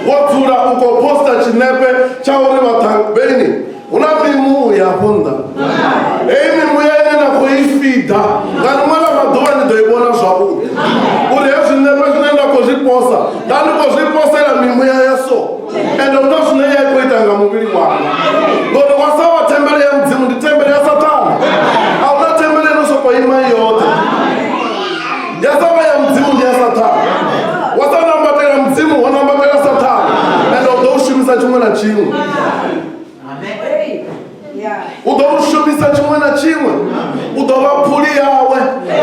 Wo dzula u khou posta tshinepe tsha uri vhaṱhannga vheni hu na mimuya afho nnḓa. Heyi mimuya ine na khou i fida nga ḽiṅwe ḽa maḓuvha ni ḓo i vhona zwavhuḓi uri hezwi zwinepe zwine nda khou zwi posa nda ndi khou zwi posela mimuya ya so ende hu na zwine ya khou ita nga muvhili wanga ngori wa sa wa thembele ya Mudzimu ndi thembele ya Sathane. A hu na thembele ino sokou ima i yoṱhe. Ya sa vha ya Mudzimu ndi ya Sathane. Wa sa nambatela Mudzimu wa nambatela Sathane ende u ḓo u shumisa tshiṅwe na tshiṅwe. U ḓo u shumisa tshiṅwe na tshiṅwe. U ḓo vha phuli yawe.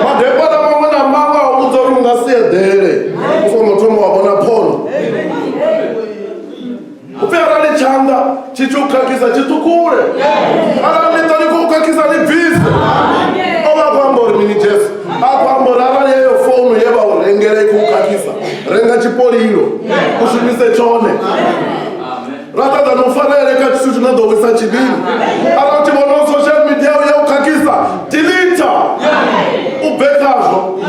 Madekwana maṅwe na maṅwe a u vhudza uri u nga si eḓele u songo thoma wa vhona phono. U pfi arali tshanḓa tshi tshi u khakhisa tshi ṱhukhule, arali ḽiṱo ḽi khou khakhisa ḽi bvise. O vha a khou amba uri mini Jesu? A khou amba uri arali yeyo founu ye vha u rengela i khou khakhisa, renga tshipolilo u shumise tshone. Rather than u farele kha tshithu tshi no ḓo wisa tshivhini. Arali u tshi vhona social media ya u khakhisa, delete. U bve khazwo.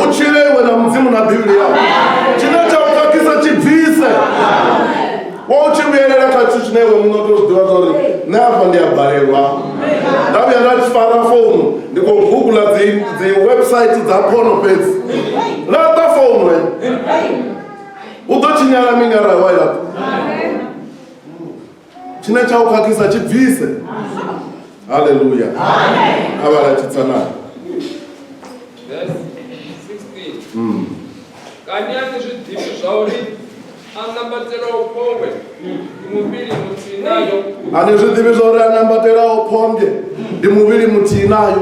U tshile iwe na Mudzimu na Bivhili yau. Tshine tsha u khakhisa tshi bvise. Wa u tshi vhuyelela kha tshithu tshine iwe muṋe u tou zwi ḓivha zwa uri nṋe afha ndi a balelwa. Nda vhuya nda fara founu ndi khou gugula dzi website dza porno fhedzi. Laṱa founu he. U ḓo tshinyala mini arali wa i laṱa? Tshine tsha u khakhisa tshi bvise. Haleluya. Kha vhala tshitsanani. Verse 16. Kani a ni zwi ḓivhi zwauri a nambatelaho phombwe ndi muvhili muthihi nayo? A ni zwi ḓivhi zwauri a nambatelaho phombwe ndi muvhili muthihi nayo?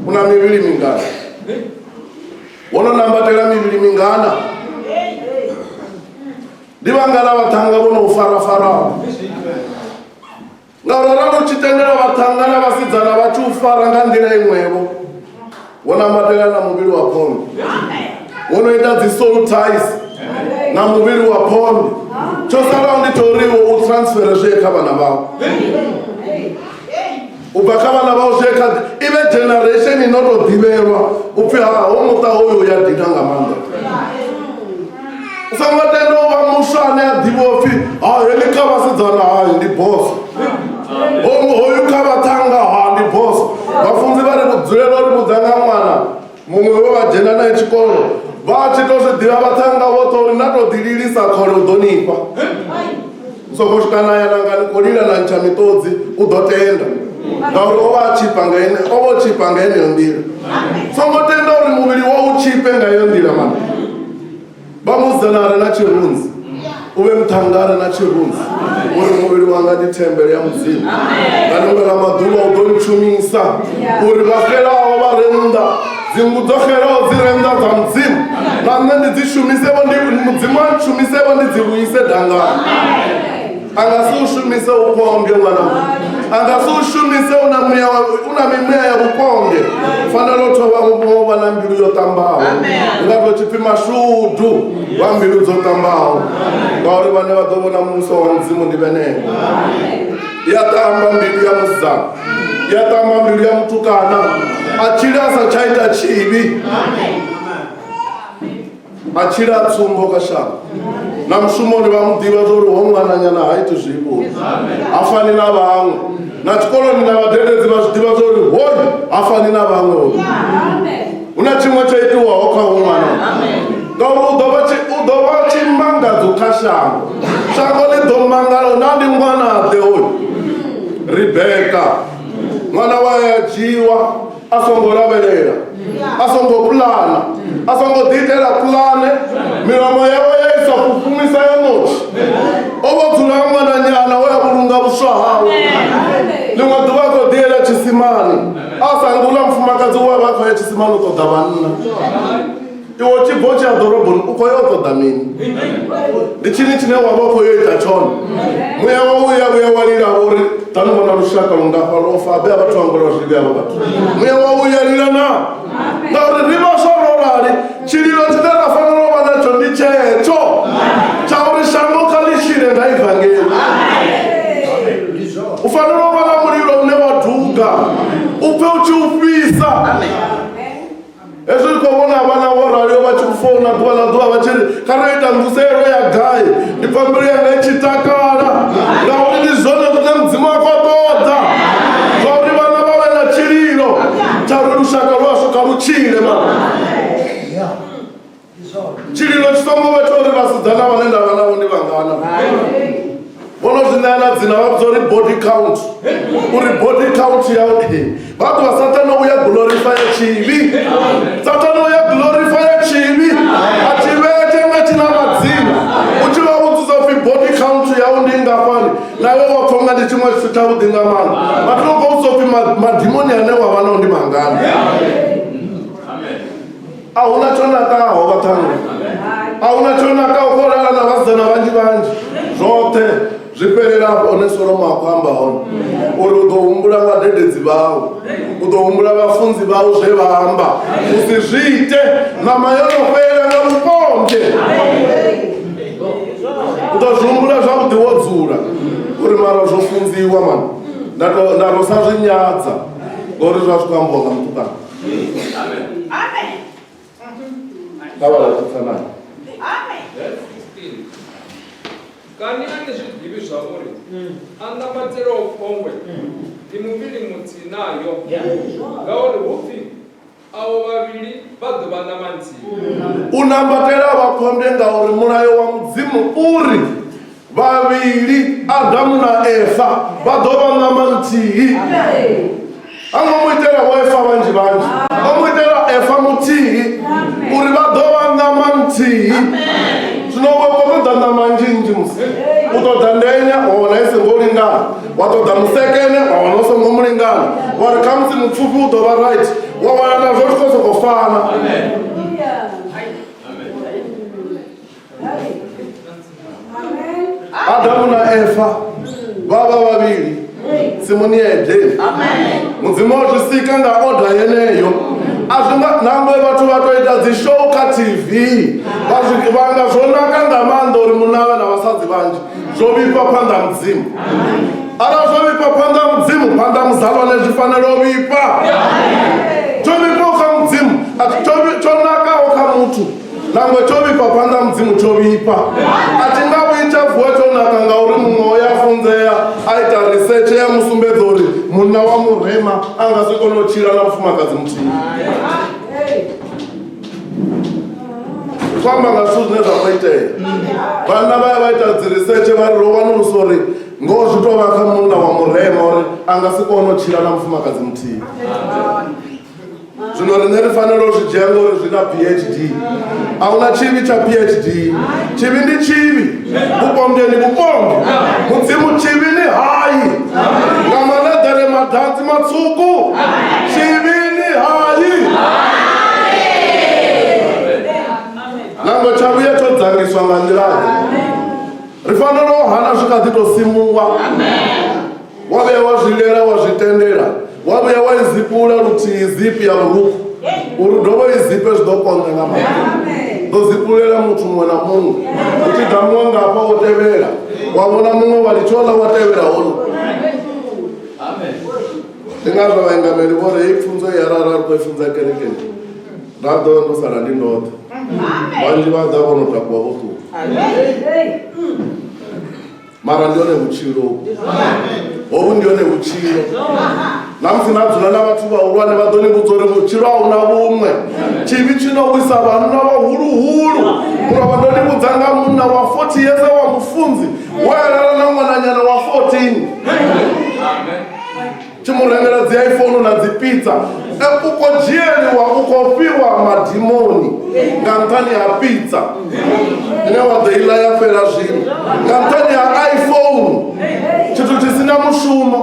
U na mivhili mingana? Wo no nambatela mivhili mingana? Ndi vhangana vhaṱhannga vho no u farafaraho? Ngauri arali u tshi tendela vhaṱhannga na vhasidzana vha tshi u fara nga nḓila iṅwevho, wo nambatela na muvhili wa phondo. Wo no ita dzi soul ties na muvhili wa phondo. Tsho salaho ndi tsha uri iwe u transfere zwi ye kha vhana vhau. U bva kha vhana vhau zwi ye kha i vhe generation ino tou ḓivhelwa u pfhi ha ho muṱa hoyu u ya dina nga maanḓa. U songo tenda u vha muswa ane a ḓivha upfhi ha heḽi kha vhasidzana hai ndi boss, hoyu kha vhaṱhannga ha ndi boss. Vhafunzi vha ri dzulela u ri vhudza nga ṅwana muṅwe we vha dzhena naye tshikolo vha tshi tou zwi ḓivha vhaṱhannga vhoṱhe uri na tou ḓililisa khole u ḓo nifha. U sokou swika na ya nanga ni khou lila na ntsha miṱodzi u ḓo tenda ngauri o vha a tshipa nga ene, o vha o tshipa nga yeneyo nḓila. Songo tenda uri muvhili wau u tshipe nga heyo nḓila mani. Vha musidzana a re na tshirunzi, u vhe muṱhannga a re na tshirunzi, uri muvhili wanga ndi thembele ya Mudzimu. Nga ḽiṅwe ḽa maḓuvha u ḓo ntshumisa uri vha xelaho vha re nnḓa, dzinngu dzo xelaho dzi re nnḓa dza Mudzimu, na nṋe ndi dzi shumisevho, ndi Mudzimu a ntshumisevho ndi dzi vhuise dangani. A nga si u shumise u phombwe ṅwana, a nga si u shumise u na muya u na mimuya ya vhukonge. Fanela u thoma u vha na mbilu yo ṱambaho, nga to tshipfi mashudu vha mbilu dzo ṱambaho, ngauri vhane vha ḓo vhona muvhuso wa Mudzimu ndi vhenevho. Ya ṱamba mbilu ya musidzana, ya ṱamba mbilu ya mutukana, a tshila a sa tsha ita tshivhi, a tshila tsumbo kha shango. Na mushumoni vha mu ḓivha zwa uri ho ṅwananyana ha iti zwivho, ha fani na vhaṅwe. Na tshikoloni na vhadededzi vha zwi ḓivha zwa uri hoyu ha fani na vhaṅwe, hoyu hu na tshiṅwe tsho itiwaho kha ho ṅwana, ngauri u ḓo vha tshimangadzo kha shango. Shango ḽi ḓo mangala na ndi ṅwanaḓe hoyu. Rebeka ṅwana wa ya dzhiwa a songo lavhelela, a songo pulana, a songo ḓiitela pulane, milomo yawe ya isa fhufhumisa ya notshi. O vho dzula ṅwananyana we a vhulunga vhuswa hawe. Ḽiṅwe ḓuvha a khou ḓiela tshisimani, a sa ngula mufumakadzi we a vha a khou ya tshisimani u ṱoḓa vhanna. Iwe tshi bva u tshi ya ḓoroboni u khou ya u ṱoḓa mini? Ndi tshini tshine wa vha u khou yo ita tshone? Muya wa uya vhuya wa lila uri ḓani vhona lushaka lungafha lwo fa abe a vhathu vha zwivhi avho vhathu. Muya wa uya lila na ngauri ri vhaswa ro rali, tshililo tshine ra fanela u vha natsho ndi tshetsho tsha uri shango kha ḽi tshile nga ivangeli. U fanela u vha na mulilo une wa duga, u pfe u tshi u fhisa. Hezwi ri khou vhona vhana vho raliho vha tshi khou founa ḓuvha na ḓuvha vha tshi ri kha ro ita mvuselo ya gai, ndi pfa mbilu yanga i tshi takala, ngauri ndi zwone zwine Mudzimu a khou ṱoḓa, zwa uri vhana vha vhe na tshililo tsha uri lushaka lwashu kha lu tshile. Ma tshililo tshi songo vha tsha uri vhasidzana vhane nda vha navho ndi vhangana. Vho no zwi ṋea na dzina vha vhidza uri body count, uri body count yau vha ṱuwa. Sathane u ya glorifya tshivhi, Sathane u ya glorifya tshivhi, a tshi vhetshe nga tshi na madzina. U tshi vha vhudzisa upfhi body count yau ndi ngafhani, na iwe wa pfha unga ndi tshiṅwe tshithu tshavhuḓi nga maanḓa. Vhathu vha khou vhudzisa upfhi madimoni ane wa vha nao ndi mangana. A huna tsho nakaho vhaṱhannga, a huna tsho nakaho khou lala na vhasidzana vhanzhi vhanzhi. Zwoṱhe zwi fhelela afho hone Solomo a khou amba hone, uri u ḓo humbula vhadededzi vhau, u ḓo humbula vhafunzi vhau zwe vha amba, u si zwi ite ṋama yo no fhela nga vhukonde. U ḓo zwi humbula zwavhuḓi wo dzula uri mara zwo funziwa mani, nda to sa zwi nyadza ngori zwa zwi khou ambiwa nga mutukana. Kha vhala tshitsanani. Verse 16. Kani a ni zwi ḓivhi zwa uri a nambatelaho phombwe ndi muvhili muthihi nayo? Ngauri hu pfi, avho vhavhili vha ḓo vha ṋama nthihi. U nambatela vha phombwe ngauri mulayo wa Mudzimu uri vhavhili Adamu na Eva vha ḓo vha ṋama nthihi. A ngo mu itela vho Eva vhanzhi vhanzhi, o mu itela Eva muthihi, uri vha ḓo vha ṋama nthihi. Zwino u khou ṱoḓa ṋama nnzhi nnzhi, musi u ṱoḓa ndenya wa wana i songo lingana, wa ṱoḓa musekene wa wana u songo mu lingana, wa ri khamusi mupfufhi u ḓo vha right, wa wana nazwo zwi khou sokou fana. Adamu na Eva vha vha vhavhili tsimuni ya Edeni. Mudzimu o zwi sika nga oda yeneyo. A zwi nga nangwe vhathu vha to ita dzi show kha TV vha zwi vha nga zwo naka nga maanḓa uri munna avhe na vhasadzi vhanzhi, zwo vhifha phanḓa ha Mudzimu. Arali zwo vhifha phanḓa ha Mudzimu, phanḓa ha muzalwane zwi fanela u vhifha. Tsho vhifhaho kha Mudzimu a thi tsho nakaho kha muthu, nangwe tsho vhifha phanḓa ha Mudzimu tsho vhifha. A tshi nga vhuyi tsha vuwa tsho naka, ngauri muṅwe o ya funzea a ita research ya mu sumbedza uri munna wa murema a nga si kone u tshila na mufumakadzi muthihi. Khou amba nga zwithu zwine zwa khou itea, vhanna vha ya vha ita dzi research vha ri ro wanulusa uri ngoho zwi tou vha kha munna wa murema uri a nga si kone u tshila na mufumakadzi muthihi. Zwino riṋe ri fanela u zwi dzhia ngori zwi na PhD. A huna tshivhi tsha PhD, tshivhi ndi tshivhi, vhupombwe ndi vhupombwe. Mudzimu tshivhini hai nga maḽeḓere madanzi matswuku, tshivhini hai nangwe tsha vhuya tsho dzangiswa nga nḓila-ḓe. Ri fanela u hana zwi kha ḓi tou simuwa. Wa vhuya wa zwi lela wa zwi tendela, wa vhuya wa i zipula luthihi zipi ya vhurukhu, uri u dovhe u i zipe zwi ḓo konḓa nga maanḓa. Ḓo zipulela muthu muṅwe na muṅwe. Hu tshi ḓa muṅwe nga hafha wo tevhela, wa vhona muṅwe wa litsha houḽa wa tevhela houḽa. Ndi ngazwo vhaingameli vho ri heyi pfunzo ya arali ri khou i funza kerekeni, nda ḓo ndo sala ndi ndoṱhe. Vhanzhi vha ḓa vho no takuwa vho ṱuwa. Mara ndi hone vhutshilo hovhu, ndi hone vhutshilo. Na musi na dzula na vhathu vhahulwane vha ḓo ni vhudza uri vhutshilo a huna vhuṅwe. Tshivhi tshi no wisa vhanna vhahuluhulu. Mulovha ndo ni vhudza nga munna wa 40 years wa mufunzi we a lala na ṅwananyana wa 14. Tshi mu rengela dzi iPhone na dzi pizza. U khou dzhieliwa, u khou fhiwa madimoni nga nṱhani ha pizza ine wa ḓo iḽa ya fhela zwino, nga nṱhani ha iPhone, tshithu tshi si na mushumo.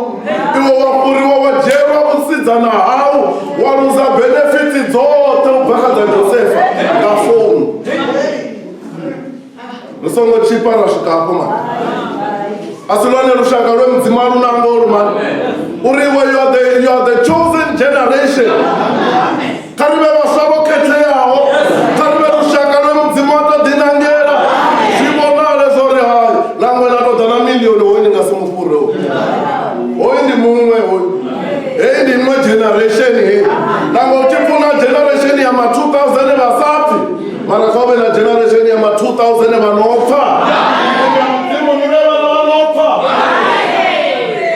Iwe wa fhuriwa, wa dzhielwa vhusidzana hau, wa luza benefits dzoṱhe u bva kha dza Josefa nga founu. Ri songo tshipa ra swika hafho mani. A si lwone lushaka lwe Mudzimu a lu nanga olu mani. Uri iwe you are the chosen generation. Kha ri vhe vhaswa vho khetheaho, kha ri vhe lushaka lwe Mudzimu a tou ḓinangela. Zwi vhonale zwo ri hai nangwe na tou ḓa na milioni hoyu ni nga si mu fhure hoyu. Hoyu ndi muṅwe hoyu. Heyi ndi iṅwe generation heyi. Nangwe u tshi funa generation ya ma 2000 vha sa pfi, mara kha hu vhe na generation ya ma 2000 vha no pfa. Mudzimu ni vhe vhana vha no pfa.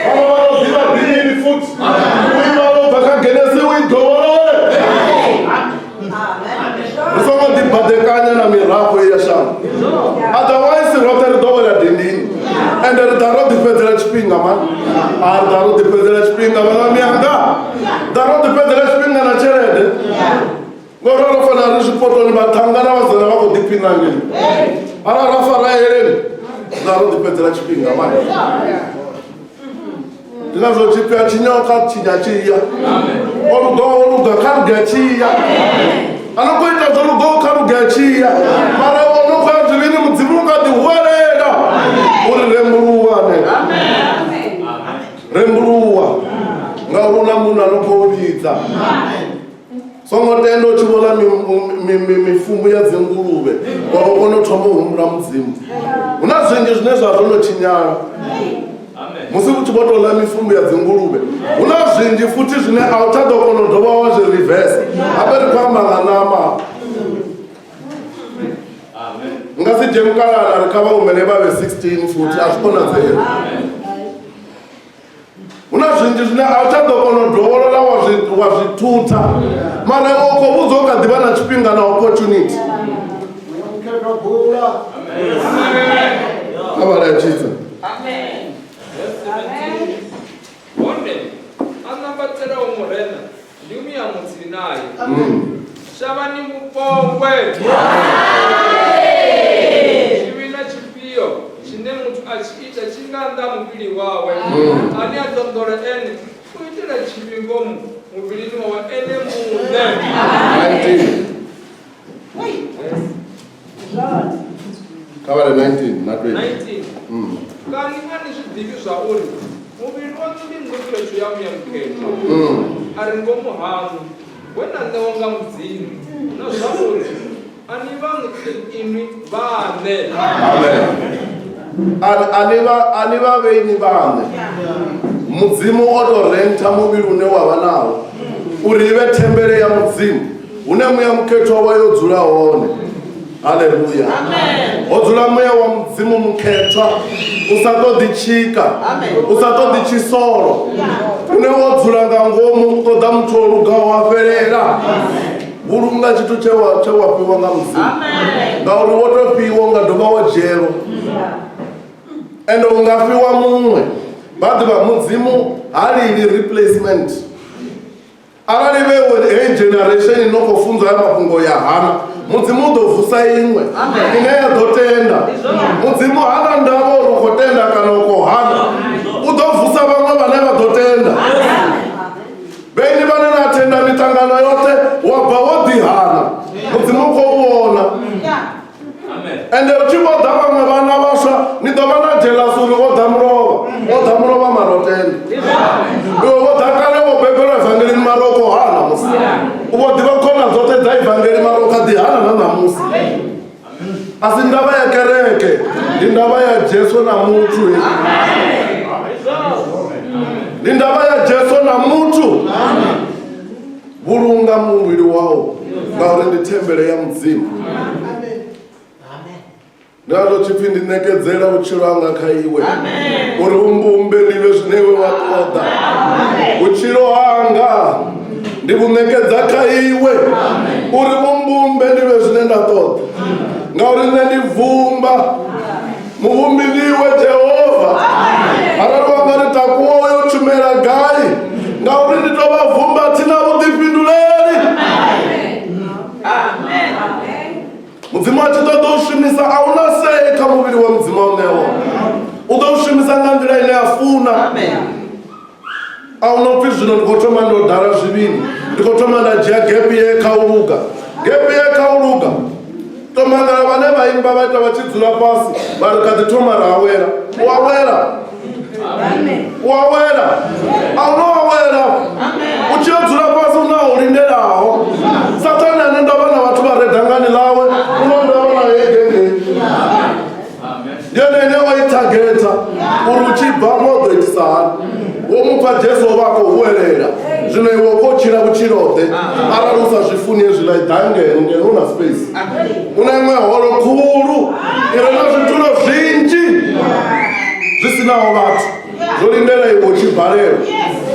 Vhana vha no ḓivha Bivhili futhi. U i vhala u bva kha Genesi u i dovholole. Ri songo ḓibaḓekanya na mirafho ya shango. Otherwise roṱhe ri ḓo wela dindini. Ende ri ḓa ro ḓifhedzela tshifhinga mani. A ri ḓa ro ḓifhedzela tshifhinga vhana miyanga. Ḓa ro ḓifhedzela tshifhinga na tshelede. Ngauri ro fanela ri zwipotoni vhaṱhannga na vhasidzana vha khou ḓiphina ngei. Arali ra fara heleni ḓa ro ḓifhedzela tshifhinga mani. Ndi ngazwo tshipfi a tshinyoka tshinya tshiya. O lugaho o luga kha luge a tshiya. A no khou ita zwo lugaho kha luge a tshiya. Mara o no khou ya zwivhini Mudzimu u nga ḓi huwelela uri rembuluwa ne. Rembuluwa ngauri u na munna no khou vhidza. Songo tenda u tshi vhona mifumbu ya dzinguluvhe wa vho kona u thoma u humbula Mudzimu. Hu na zwinzhi zwine zwa zwo no tshinyala musi u tshi vho tou ḽa mifumbu ya dzinguluvhe. Hu na zwinzhi futhi zwine a u tsha ḓo kona u dovha wa zwi reverse. Habe ri khou amba nga ṋama. Nga si dzhie mukalana ri kha vha humele vha vhe 16 futhi, a zwi konadzei. Hu na zwinzhi zwine a u tsha ḓo kona u dovholola wa zwi wa zwi thutha, mara iwe u khou vhudzwa u kha ḓivha na tshifhinga na opportunity. Kha vhale ya tshidza. Hone a nambatelaho Murena ndi muya muthihi nae. Shavhani vhupombwe. Tshivhi na tshifhio tshine muthu a tshi ita tshi nga nnḓa ha muvhili wawe. Ane a ṱonḓola ene u itela tshivhi ngomu muvhilini wawe ene muṋe. 19. Kha vhale 19 na 20. 19. Kani a ni zwi ḓivhi zwa uri muvhili waṋu ndi nnḓu khethwa ya Muya Mukhethwa a re ngomu haṋu, we na ṋewa nga Mudzimu, na zwa uri a ni vhaṋu inwi vhaṋe? Amen. A ni vha a ni vha vheini vhaṋe. Mudzimu o to rentha muvhili une wa vha nawo uri i vhe thembele ya Mudzimu hune Muya Mukhethwa wa yo dzula hone. Haleluya. Ho dzula Muya wa Mudzimu Mukhethwa u sa ṱoḓi tshika, u sa ṱoḓi tshisolo, une wo dzula nga ngomu u ṱoḓa muthu o lugaho a fhelela. Vhulunga tshithu tshe wa tshe wa fhiwa nga Mudzimu, ngauri wo to fhiwa u nga dovha wa dzhielwa, ende u nga fhiwa muṅwe. Vha ḓivha Mudzimu ha lili replacement. Arali vhewe heyi generation ino khou funzwa ya mafhungo ya hana, Mudzimu u ḓo vusa iṅwe ine ya ḓo tenda. Mudzimu hana ndavha uri u khou tenda kana u khou hana, u ḓo vusa vhaṅwe vhane vha ḓo tenda. Vheni vhane na tenda miṱangano yoṱhe wa bva wo ḓi hana, Mudzimu u khou vhona. Ende u tshi vho ḓa vhaṅwe vhana vhaswa vhaswa ni ḓo vha na jealous uri o ḓa mulovha o ḓa mulovha mara o tenda iwe wo ḓa kale wo bebelwa evangelini mara u khou hana musi u vho ḓivha khona dzoṱhe dza evangeli mara u kha ḓi hana na ṋamusi a si ndavha ya kereke ndi ndavha ya jesu na muthu he ndi ndavha ya jesu na muthu vhulunga muvhili wau ngauri ndi thembele ya mudzimu ndi nga to tshipfi ndi ṋekedzela vhutshilo hanga kha iwe uri u mbumbe ndi vhe zwine iwe wa ṱoḓa vhutshilo hanga ndi vhu ṋekedza kha iwe uri u mbumbe ndi vhe zwine nda ṱoḓa ngauri nṋe ndi vumba muvhumbi ndi iwe jehova arali wa nga ri takuwa uyo tshumela gai ngauri ndi tou vha vumba thina vhuḓifhinduleli mudzimu a tshi ṱoḓa u shumisa a hu na see kha muvhili wa mudzimu a u ṋea wone u ḓo u shumisa nga nḓila ine a funa a hu no pfhi zwino ndi khou thoma ndo dala zwivhini ndi khou thoma nda dzhia gap ye kha u luga gap ye kha u luga to mangala vhane vha imba vha ita vha tshi dzula fhasi vha ri kha ḓi thoma ra awela u awela u awela a hu no awela u tshi yo dzula fhasi hu na u lindelaho sathane ane ndavha na vhathu vha re dangani ḽawe u no ndavha na ye gengeni ndi yone ine wa i thagetha uri u tshi bva mo ḓo itisa hani wo mu pfa jesu o vha a khou huwelela zwino iwe u khou tshila vhutshilo-ḓe arali u sa zwi funi hezwiḽa i ḓa ngeno ngeno u na space u na iṅwe holo khulu i re na zwitulo zwinzhi zwi sinaho vhathu zwo lindela iwe u tshi balelwa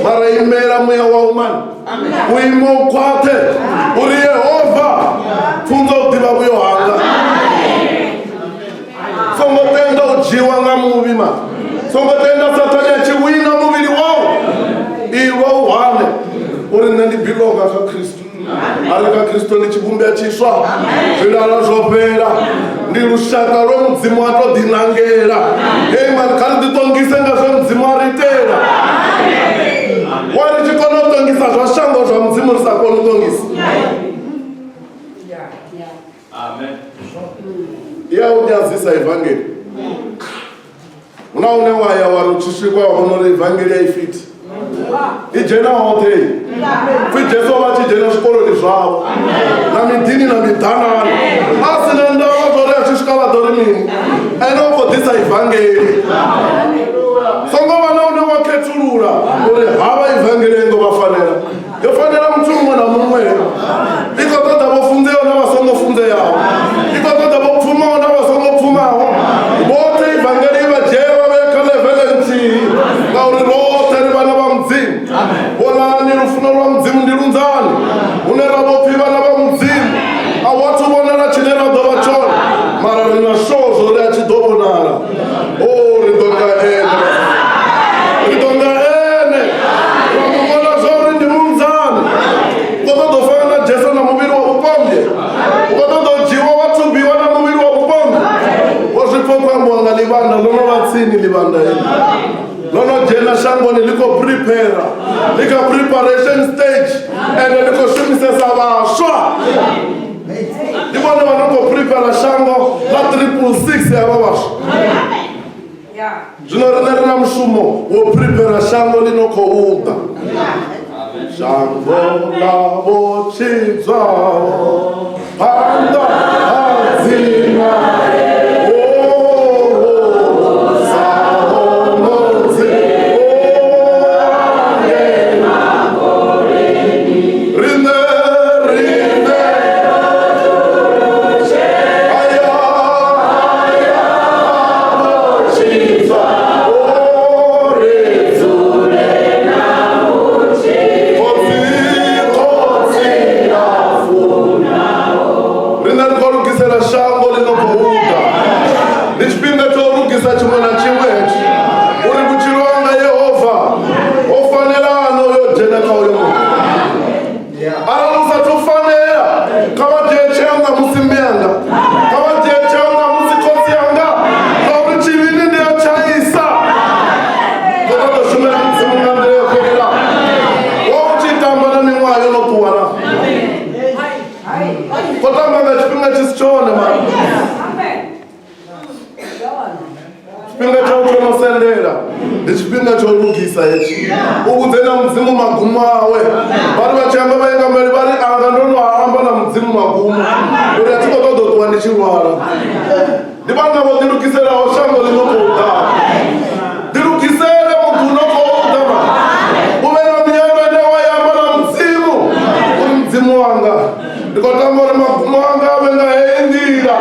mara imela muya wau mani u ime u khwaṱhe uri yehova pfunza u ḓivha vhuyo hanga songo tenda u dzhiwa nga muvhi ma songo tenda sathane a tshi wina muvhili wau iwe u hane uri nṋe ndi bilonga kha kristu a ri kha kristo ndi tshivhumbea tshiswa zwilala zwo fhela ndi lushaka lwe mudzimu a to ḓinangela hei mani kha ri ḓiṱongise nga zwe mudzimu a ri itela wa ri tshi kona u ṱongisa zwa shango zwa mudzimu ri sa koni u ṱongisa ya u nyadzisa evangeli hu na hune wa ya wa ri u tshi swikwa wa vhona uri evangeli a i fiti i dzhena hoṱhe pfi jesu vha tshi dzhena zwikoloni zwavho na miḓini na miḓanani a si na ndavha zwa uri a tshi swika vha ḓo ri mini ene u khou ḓisa evangeli songo vha na une wa khethulula uri havha evangeli a i ngo vha fanela yo fanela muthu muṅwe na muṅwe i khou ṱoḓa vho funzeaho na vha songo funzeaho i khou ṱoḓa vho pfumaho na vha songo pfumaho vhoṱhe ivangeli i vha dzhia vha vhea kha levele nthihi ngauri roṱhe ri vhana vha mudzimu vhonani lufuno lwa mudzimu ndi lunzani hune ra vho pfhi vhana vha mudzimu a hu athu vhonala tshine ra ḓo vha tshone mara ri na sure zwo ri a tshi ḓo vhonala o ri ḓo nga ene ri ḓo nga ene ra mu vhona zwa uri ndi munzani u khou ṱoḓa u fana na jesu na muvhili wa vhupombwe u khou ṱoḓa u dzhiwa wa thubiwa na muvhili wa vhupombwe wo zwi pfa khou ambiwa nga ḽivhanda ḽo no vha tsini ḽivhanda heḽi ḽo no dzhena shangoni ḽi khou prepare ḽi kha preparation stage ende ḽi khou shumisesa vhaswa ndi vhone vha no khou prepare shango ḽa 666 ya vha vhaswa zwino riṋe ri na mushumo wo prepare shango ḽi no khou ḓa shango ḽa vho tshidzwaho phanḓa ha dzina Riṋe ri khou lugisela shango ḽi no khou ḓa. Ndi tshifhinga tsha u lugisa tshiṅwe na tshiṅwe hetshi uri vhutshilo hanga Yehova ho fanela na u yo dzhena kha uyo muthu. Arali u sathu fanela, kha vha dzhie tsheo nga musi mme anga, kha vha dzhie tsheo nga musi khotsi anga, ngauri tshivhini ndi a tshaisa. Khou ṱoḓa u shumela Mudzimu nga nḓila yo fhelelaho. Wa u tshi tamba na miṅwaha yo no ṱuwa na. Khou tamba nga tshifhinga tshi si tshone mara. tshifhinga tsha u lugisa hetshi u vhudze na mudzimu magumo awe vha ri vha tshi amba vhaingameli vha ri anga ndo no amba na mudzimu magumo uri a thi khou ṱoḓa u ṱuwa ndi tshi lwala ndi vhanna vho ḓilugiselaho shango ḽi no khou ḓa ḓilugisele muthu no khou ḓa ma u vhe na miano ine wa ya amba na mudzimu uri mudzimu wanga ndi khou tama uri magumo anga a vhe nga heyi nḓila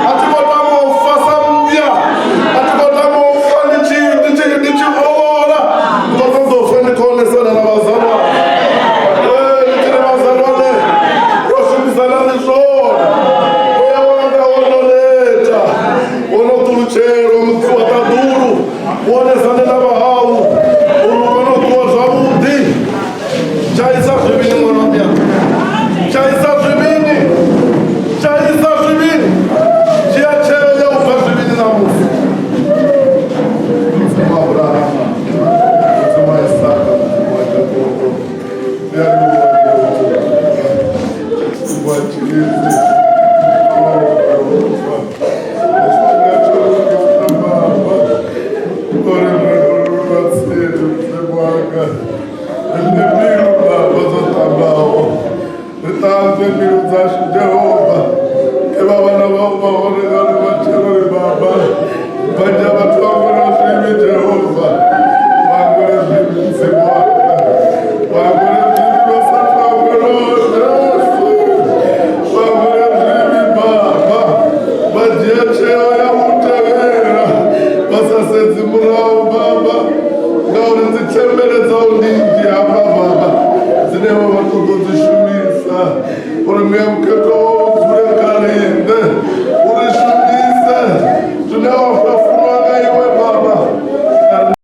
a thi khou tama u fa sa mmbya a thi khou tama u fa ndi tshi ndi tshi ndi tshi ovhola ndi khou ṱoḓa u fa ndi khou onesana na vhazalwane ee ndi tshi ri vhazalwane ro shumisana ndi zwone muya wanga wo no neta wo no ṱulutshelwa muḓi wa ṱaḓulu u onesane na vhahau uri u kone u ṱuwa zwavhuḓi tshaisa zwivhini ṅwana wa mianga tshaisa zwivhini tshaisa zwivhini dzhia tsheo ya u bva zwivhini ṋamusi mudzimu wa abrahama mudzimu wa isaka mudzimu wa jakobo ndi a livhuwa Jehova mudzimu wa tshilidzi Jehova tshifhinga tsho lugisa baba uri ri tsini mudzimu wanga riṋe mbilu baba dzo ṱambaho ri ṱanzwe mbilu dzashu Jehova ke vha vhana vhau vha hone ngano matshelo ri baba vhanzhi vhathu vha hangwela zwivhi Jehova vha hangwele zwivhi mudzimu wanga vha hangwele zwivhi vha sa thu hangwelwa Jesu vha hangwele zwivhi baba vha dzhia tsheo ya u tevhela vha sa sedzi murahu baba ngauri dzi thembele dzau ndi nnzhi hafha baba dzine vha vha ṱoḓa u dzi shumisa uri muya mukhethwa